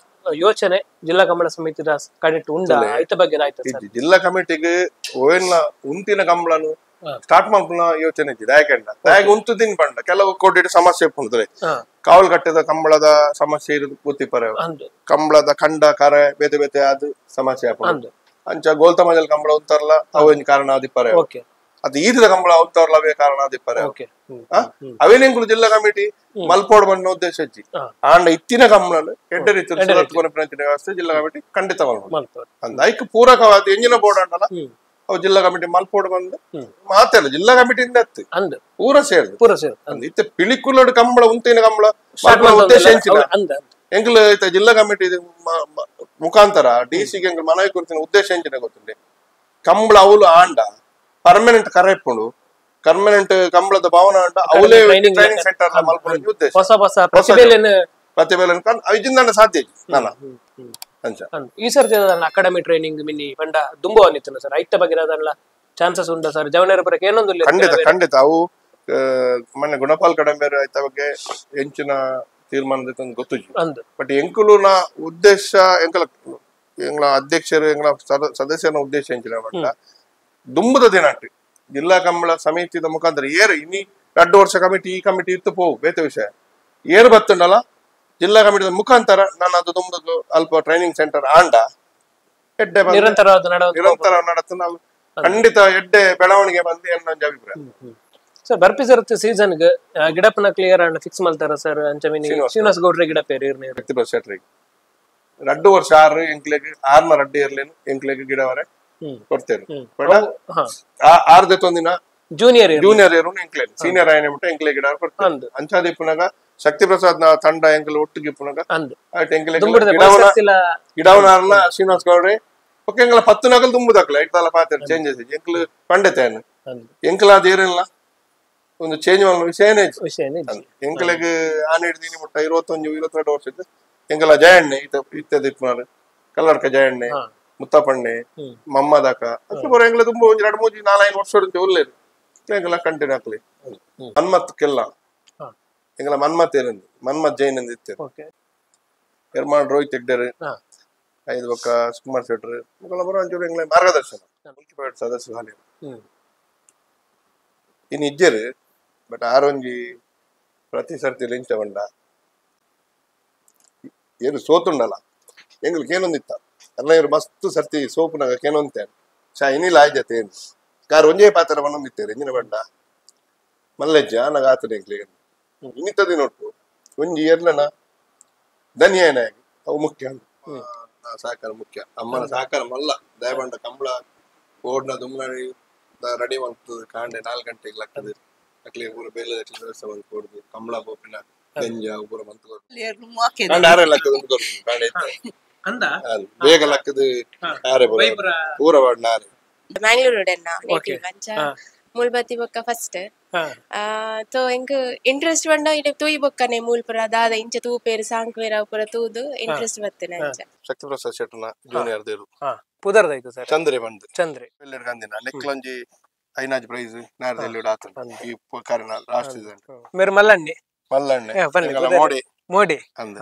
ಯೋಚನೆ ಜಿಲ್ಲಾ ಕಂಬಳ ಸಮಿತಿದ ಕಡೆಟ್ ಉಂಡ ಐತ ಬಗ್ಗೆ ಆಯ್ತು ಜಿಲ್ಲಾ ಕಮಿಟಿಗೆ ಓಯನ್ನ ಉಂತಿನ ಕಂಬಳನು ಸ್ಟಾರ್ಟ್ ಮಾಡ್ಪುನ ಯೋಚನೆ ಇದ್ದಿದೆ ಯಾಕೆಂಡ ದಾಯಗ ಉಂತು ತಿನ್ ಪಂಡ ಕೆಲವು ಕೋಟಿ ಸಮಸ್ಯೆ ಉಂಟು ಕಾವಲು ಕಟ್ಟದ ಕಂಬಳದ ಸಮಸ್ಯೆ ಇರೋದು ಗೊತ್ತಿಪ್ಪರೆ ಕಂಬಳದ ಖಂಡ ಕರೆ ಬೇತೆ ಬೇತೆ ಅದು ಸಮಸ್ಯೆ ಆಪುಂಡು ಅಂಚ ಗೋಲ್ತಮಜಲ್ ಕಂಬಳ ಉಂತಾರಲ್ಲ ಅವೇನ್ ಕಾರಣ ಆದಿಪ್ಪರೆ ಅದು ಈತದ ಕಂಬಳ ಉಂತಾರಲ್ಲ ಅವೇ ಕಾರಣ ಆದಿಪ್ಪರೆ ಅವೇನೆಂಕುಲು ಜಿಲ್ಲಾ ಕಮಿಟಿ ಮಲ್ಪೋಡ್ ಬಣ್ಣ ಉದ್ದೇಶ ಇಜ್ಜಿ ಆಂಡ ಇತ್ತಿನ ಕಂಬಳನು ಎಡ್ಡೆ ರೀತಿ ವ್ಯವಸ್ಥೆ ಜಿಲ್ಲಾ ಕಮಿಟಿ ಖಂಡಿತ ಮಲ್ಪೋಡು ಅಂದ ಐಕ್ ಪೂರಕವಾದ ಎಂಜಿನ ಬೋರ್ಡ್ ಅಂಡಲ್ಲ ಅವು ಜಿಲ್ಲಾ ಕಮಿಟಿ ಮಲ್ಪೋಡ್ ಬಂದು ಮಾತೆಲ್ಲ ಜಿಲ್ಲಾ ಕಮಿಟಿಯಿಂದ ಅತ್ತು ಪೂರ ಸೇರ್ದು ಪೂರ ಸೇರ್ದು ಇತ್ತೆ ಪಿಳಿಕುಲೋಡು ಕಂಬಳ ಉಂತಿನ ಕಂಬಳ ಉದ್ದೇಶ ಎಂಚಿನ ಎಂಕುಲು ಇತ್ತೆ ಜಿಲ್ಲಾ ಕಮಿಟಿ ಮುಖಾಂತರ ಡಿ ಸಿಗೆ ಎಂಕುಲು ಮನವಿ ಕೊಡ್ತಿನ ಉದ್ದೇಶ ಎಂಚಿನ ಗೊತ್ತುಂಡೆ ಕಂಬಳ ಅವಳು ಆಂಡ ಪರ್ಮನೆಂಟ್ ಕರೆ ಇಪ್ಪುಂಡು ಪರ್ಮನೆಂಟ್ ಕಂಬಳದ ಭವನ ಆಂಡ ಅವಲೇ ಟ್ರೈನಿಂಗ್ ಸೆಂಟರ್ ಮಲ್ಪುನ ಉದ್ದೇಶ ಹೊಸ ಹೊಸ ಪ್ರತಿಭೆಲೆನ್ ಪ್ರತಿಭೆಲೆನ್ ಸಾಧ್ಯ ನಾನ ಈ sir academy training mini ಪಂಡ ದುಂಬು ಅನಿತ್ತು ಸರ್ ಐತ ಬಗ್ಗೆ ಅದಲ್ಲ ಚಾನ್ಸಸ್ ಉಂಟಾ ಸರ್ ಜವನರ ಬರಕ್ಕೆ ಏನೊಂದು ಖಂಡಿತ ಖಂಡಿತ ಅವು ಮೊನ್ನೆ ಗುಣಪಾಲ್ ಕಡಂಬೇರು ಐತ ಬಗ್ಗೆ ಹೆಂಚಿನ ತೀರ್ಮಾನ ಗೊತ್ತು ಬಟ್ ಎಂಕುಲುನ ಉದ್ದೇಶ ಎಂಕಲ ಎಂಗಳ ಅಧ್ಯಕ್ಷರು ಎಂಗಳ ಸದಸ್ಯರ ಉದ್ದೇಶ ಎಂಚಿನ ಪಂಡ ದುಂಬುದ ದಿನಾಟಿ ಜಿಲ್ಲಾ ಕಂಬಳ ಸಮಿತಿದ ಮುಖಾಂತರ ಏರು ಇನ್ನಿ 2 ವರ್ಷ ಕಮಿಟಿ ಈ ಕಮಿಟಿ ಇತ್ತು ಪೋವು ಬೇತೆ ವಿಷಯ ಏರು ಬತ್ತುಂಡಲ್ಲ ಜಿಲ್ಲಾ ಕಮಿಟಿದ ಮುಖಾಂತರ ನಾನು ಅದು ತುಂಬದು ಅಲ್ಪ ಟ್ರೈನಿಂಗ್ ಸೆಂಟರ್ ಆಂಡ ಎಡ್ಡೆ ನಿರಂತರ ನಡತ ನಾವು ಖಂಡಿತ ಎಡ್ಡೆ ಬೆಳವಣಿಗೆ ಬಂದು ಅನ್ನೋ ಅಭಿಪ್ರಾಯ ಸರ್ ಬರ್ಪಿ ಸರ್ ಸೀಸನ್ ಗಿಡಪ್ಪನ ಕ್ಲಿಯರ್ ಅಂಡ್ ಫಿಕ್ಸ್ ಮಾಡ್ತಾರ ಸರ್ ಅಂಚಮಿನಿ ಶ್ರೀನಿವಾಸ ಗೌಡ್ರೆ ಗಿಡ ಪೇರು ಶೆಟ್ರಿಗೆ 2 ವರ್ಷ 6 ಎಂಕ್ಲೆಗ್ 6ನ ರಡ್ಡು ಇರ್ಲೇನು ಎಂಕ್ಲೆಗ್ ಗಿಡವರೆ ಕೊಡ್ತೇನೆ ಆರ್ದೆ ತೊಂದಿನ ಜೂನಿಯರ್ ಜೂನಿಯರ್ ಇರು ಎಂಕ್ಲೆ ಸೀನಿಯರ್ ಆಯನ ಬಿಟ್ಟು ಎಂಕ್ಲೆ ಗಿಡ ಕೊಡ್ತೇನೆ ಅಂಚಾದಿಪ್ಪುನಾಗ ಶಕ್ತಿ ಪ್ರಸಾದ್ ನ ತಂಡ ಎಂಕಲ್ ಒಟ್ಟಿಗೆ ಪುನಗ ಗಿಡವನಾರ್ನ ಶ್ರೀನಿವಾಸ್ ಗೌಡ್ರೆ ಓಕೆ ಎಂಕಲ 10 ನಕಲ್ ತುಂಬುದಾಕ್ಲ ಐತಲ ಪಾತ್ರ ಚೇಂಜಸ್ ಎಂಕಲ್ ಪಂಡಿತೇನು ಎಂಕಲ ಅದೇನಿಲ್ಲ ಒಂದು ಚೇಂಜ್ ಮಾಡೋ ವಿಷಯನೇ ಎಂಕಲೆಗ್ ಆನೆ ಹಿಡ್ದೀನಿ ಮುಟ್ಟ 21 22 ವರ್ಷ ಇತ್ತು ಎಂಕಲ ಜಯಣ್ಣೆ ಇತ್ಯಾದಿ ಇಪ್ಪನಾರು ಕಲ್ಲಡ್ಕ ಜಯಣ್ಣೆ ಮುತ್ತಪಣ್ಣೆ ಮಮ್ಮದಾಕ ಅಷ್ಟು ಬರೋ ಎಂಕಲ ತುಂಬ ಒಂದು 2 3 4 5 ವರ್ಷ ಉಲ್ಲೇರು ಎಂಕಲ ಕಂಟಿನ್ಯೂ ಹಾಕ್ಲಿ ಮನ್ಮತ್ ಕೆಲ್ಲ ಎಂಗಲ ಮನ್ಮತ್ ಏನಂದು ಮನ್ಮತ್ ಜೈನ್ ಅಂದ್ ಇತ್ತು ಎರ್ಮಾನ್ ರೋಹಿತ್ ಹೆಗ್ಡೇರು ಐದು ಬೊಕ್ಕ ಸುಕುಮಾರ್ ಶೆಟ್ರು ಮೊಕಲ ಬರೋ ಒಂಚೂರು ಎಂಗ್ಲ ಮಾರ್ಗದರ್ಶನ ಸದಸ್ಯ ಹಾಲಿ ಇನ್ನು ಇಜ್ಜೆರು ಬಟ್ ಆರೊಂಜಿ ಪ್ರತಿ ಸರ್ತಿ ಲಿಂಚ ಬಂಡ ಏನು ಸೋತುಂಡಲ್ಲ ಎಂಗ್ಲಿಕ್ಕೆ ಏನೊಂದಿತ್ತ ಅಲ್ಲ ಇವರು ಮಸ್ತ್ ಸರ್ತಿ ಸೋಪುನಾಗ ಕೇನೊಂತೆ ಶಾ ಇನ್ನಿಲ್ಲ ಆಯ್ಜತೆ ಏನು ಕಾರ್ ಒಂಜೇ ಪಾತ್ರ ಬಂದಿತ್ತೇರು ಎಂಜಿನ ಬಂಡ ಮಲ್ಲೆಜ್ಜ ಆನಾಗ ಆತನ ಎಂಕ್ಲಿಗೆ ಇನ್ನಿತದಿ ನೋಟು ಒಂಜಿ ಎರ್ಲನ ಧನ್ಯನ ಅವು ಮುಖ್ಯ ಸಹಕಾರ ಮುಖ್ಯ ಅಮ್ಮನ ಸಹಕಾರ ಮಲ್ಲ ದಯಬಂಡ ಕಂಬಳ ಓಡ್ನ ದುಮ್ನಾಡಿ ರೆಡಿ ಮಾಡ್ತದೆ ಕಾಂಡೆ 4 ಗಂಟೆಗೆ ಲಕ್ಕದ ಅಕ್ಲಿ ಪೂರ ಬೇಲೆ ವ್ಯವಸ್ಥೆ ಬಂದು ಕೊಡುದು ಕಂಬಳ ಪೋಪಿನ ಗಂಜ ಪೂರ ಮಂತ್ ಕಾಂಡೆ ಆರೆ ಲಕ್ಕದ ಕಾಂಡೆ ಬೇಗ ಲಕ್ಕದ ಆರೆ ಪೂರ ವಾಡ್ನ ಆರೆ ಮ್ಯಾಂಗ್ಳೂರ್ ಮೂಲ್ಬತ್ತಿ ಬೊಕ್ಕ ಫಸ್ಟ್ ತೋ ಎಂಕ್ ಇಂಟ್ರೆಸ್ಟ್ ಬಂಡ ಇಡೆ ತೂಯಿ ಬೊಕ್ಕನೆ ಮೂಲ್ಪುರ ದಾದ ಇಂಚ ತೂಪೇರು ಸಾಂಕ್ವೇರ ಪುರ ತೂದು ಇಂಟ್ರೆಸ್ಟ್ ಬತ್ತನೆ ಅಂಚ ಶಕ್ತಿ ಪ್ರಸಾದ್ ಶೆಟ್ಟನ ಜೂನಿಯರ್ ದೇರು ಪುದರ್ದಾಯ್ತು ಸರ್ ಚಂದ್ರೆ ಬಂದು ಚಂದ್ರೆ ಬೆಲ್ಲೆಡ್ ಗಂದಿನ ನೆಕ್ಲೊಂಜಿ ಐನಾಜ್ ಪ್ರೈಸ್ ನಾರ್ದೆಲ್ಲಿ ಆತನ ಈ ಕಾರಿನ ಲಾಸ್ಟ್ ಸೀಸನ್ ಮೇರ್ ಮಲ್ಲಣ್ಣೆ ಮಲ್ಲಣ್ಣೆ ಮೋಡಿ ಮೋಡಿ ಅಂದ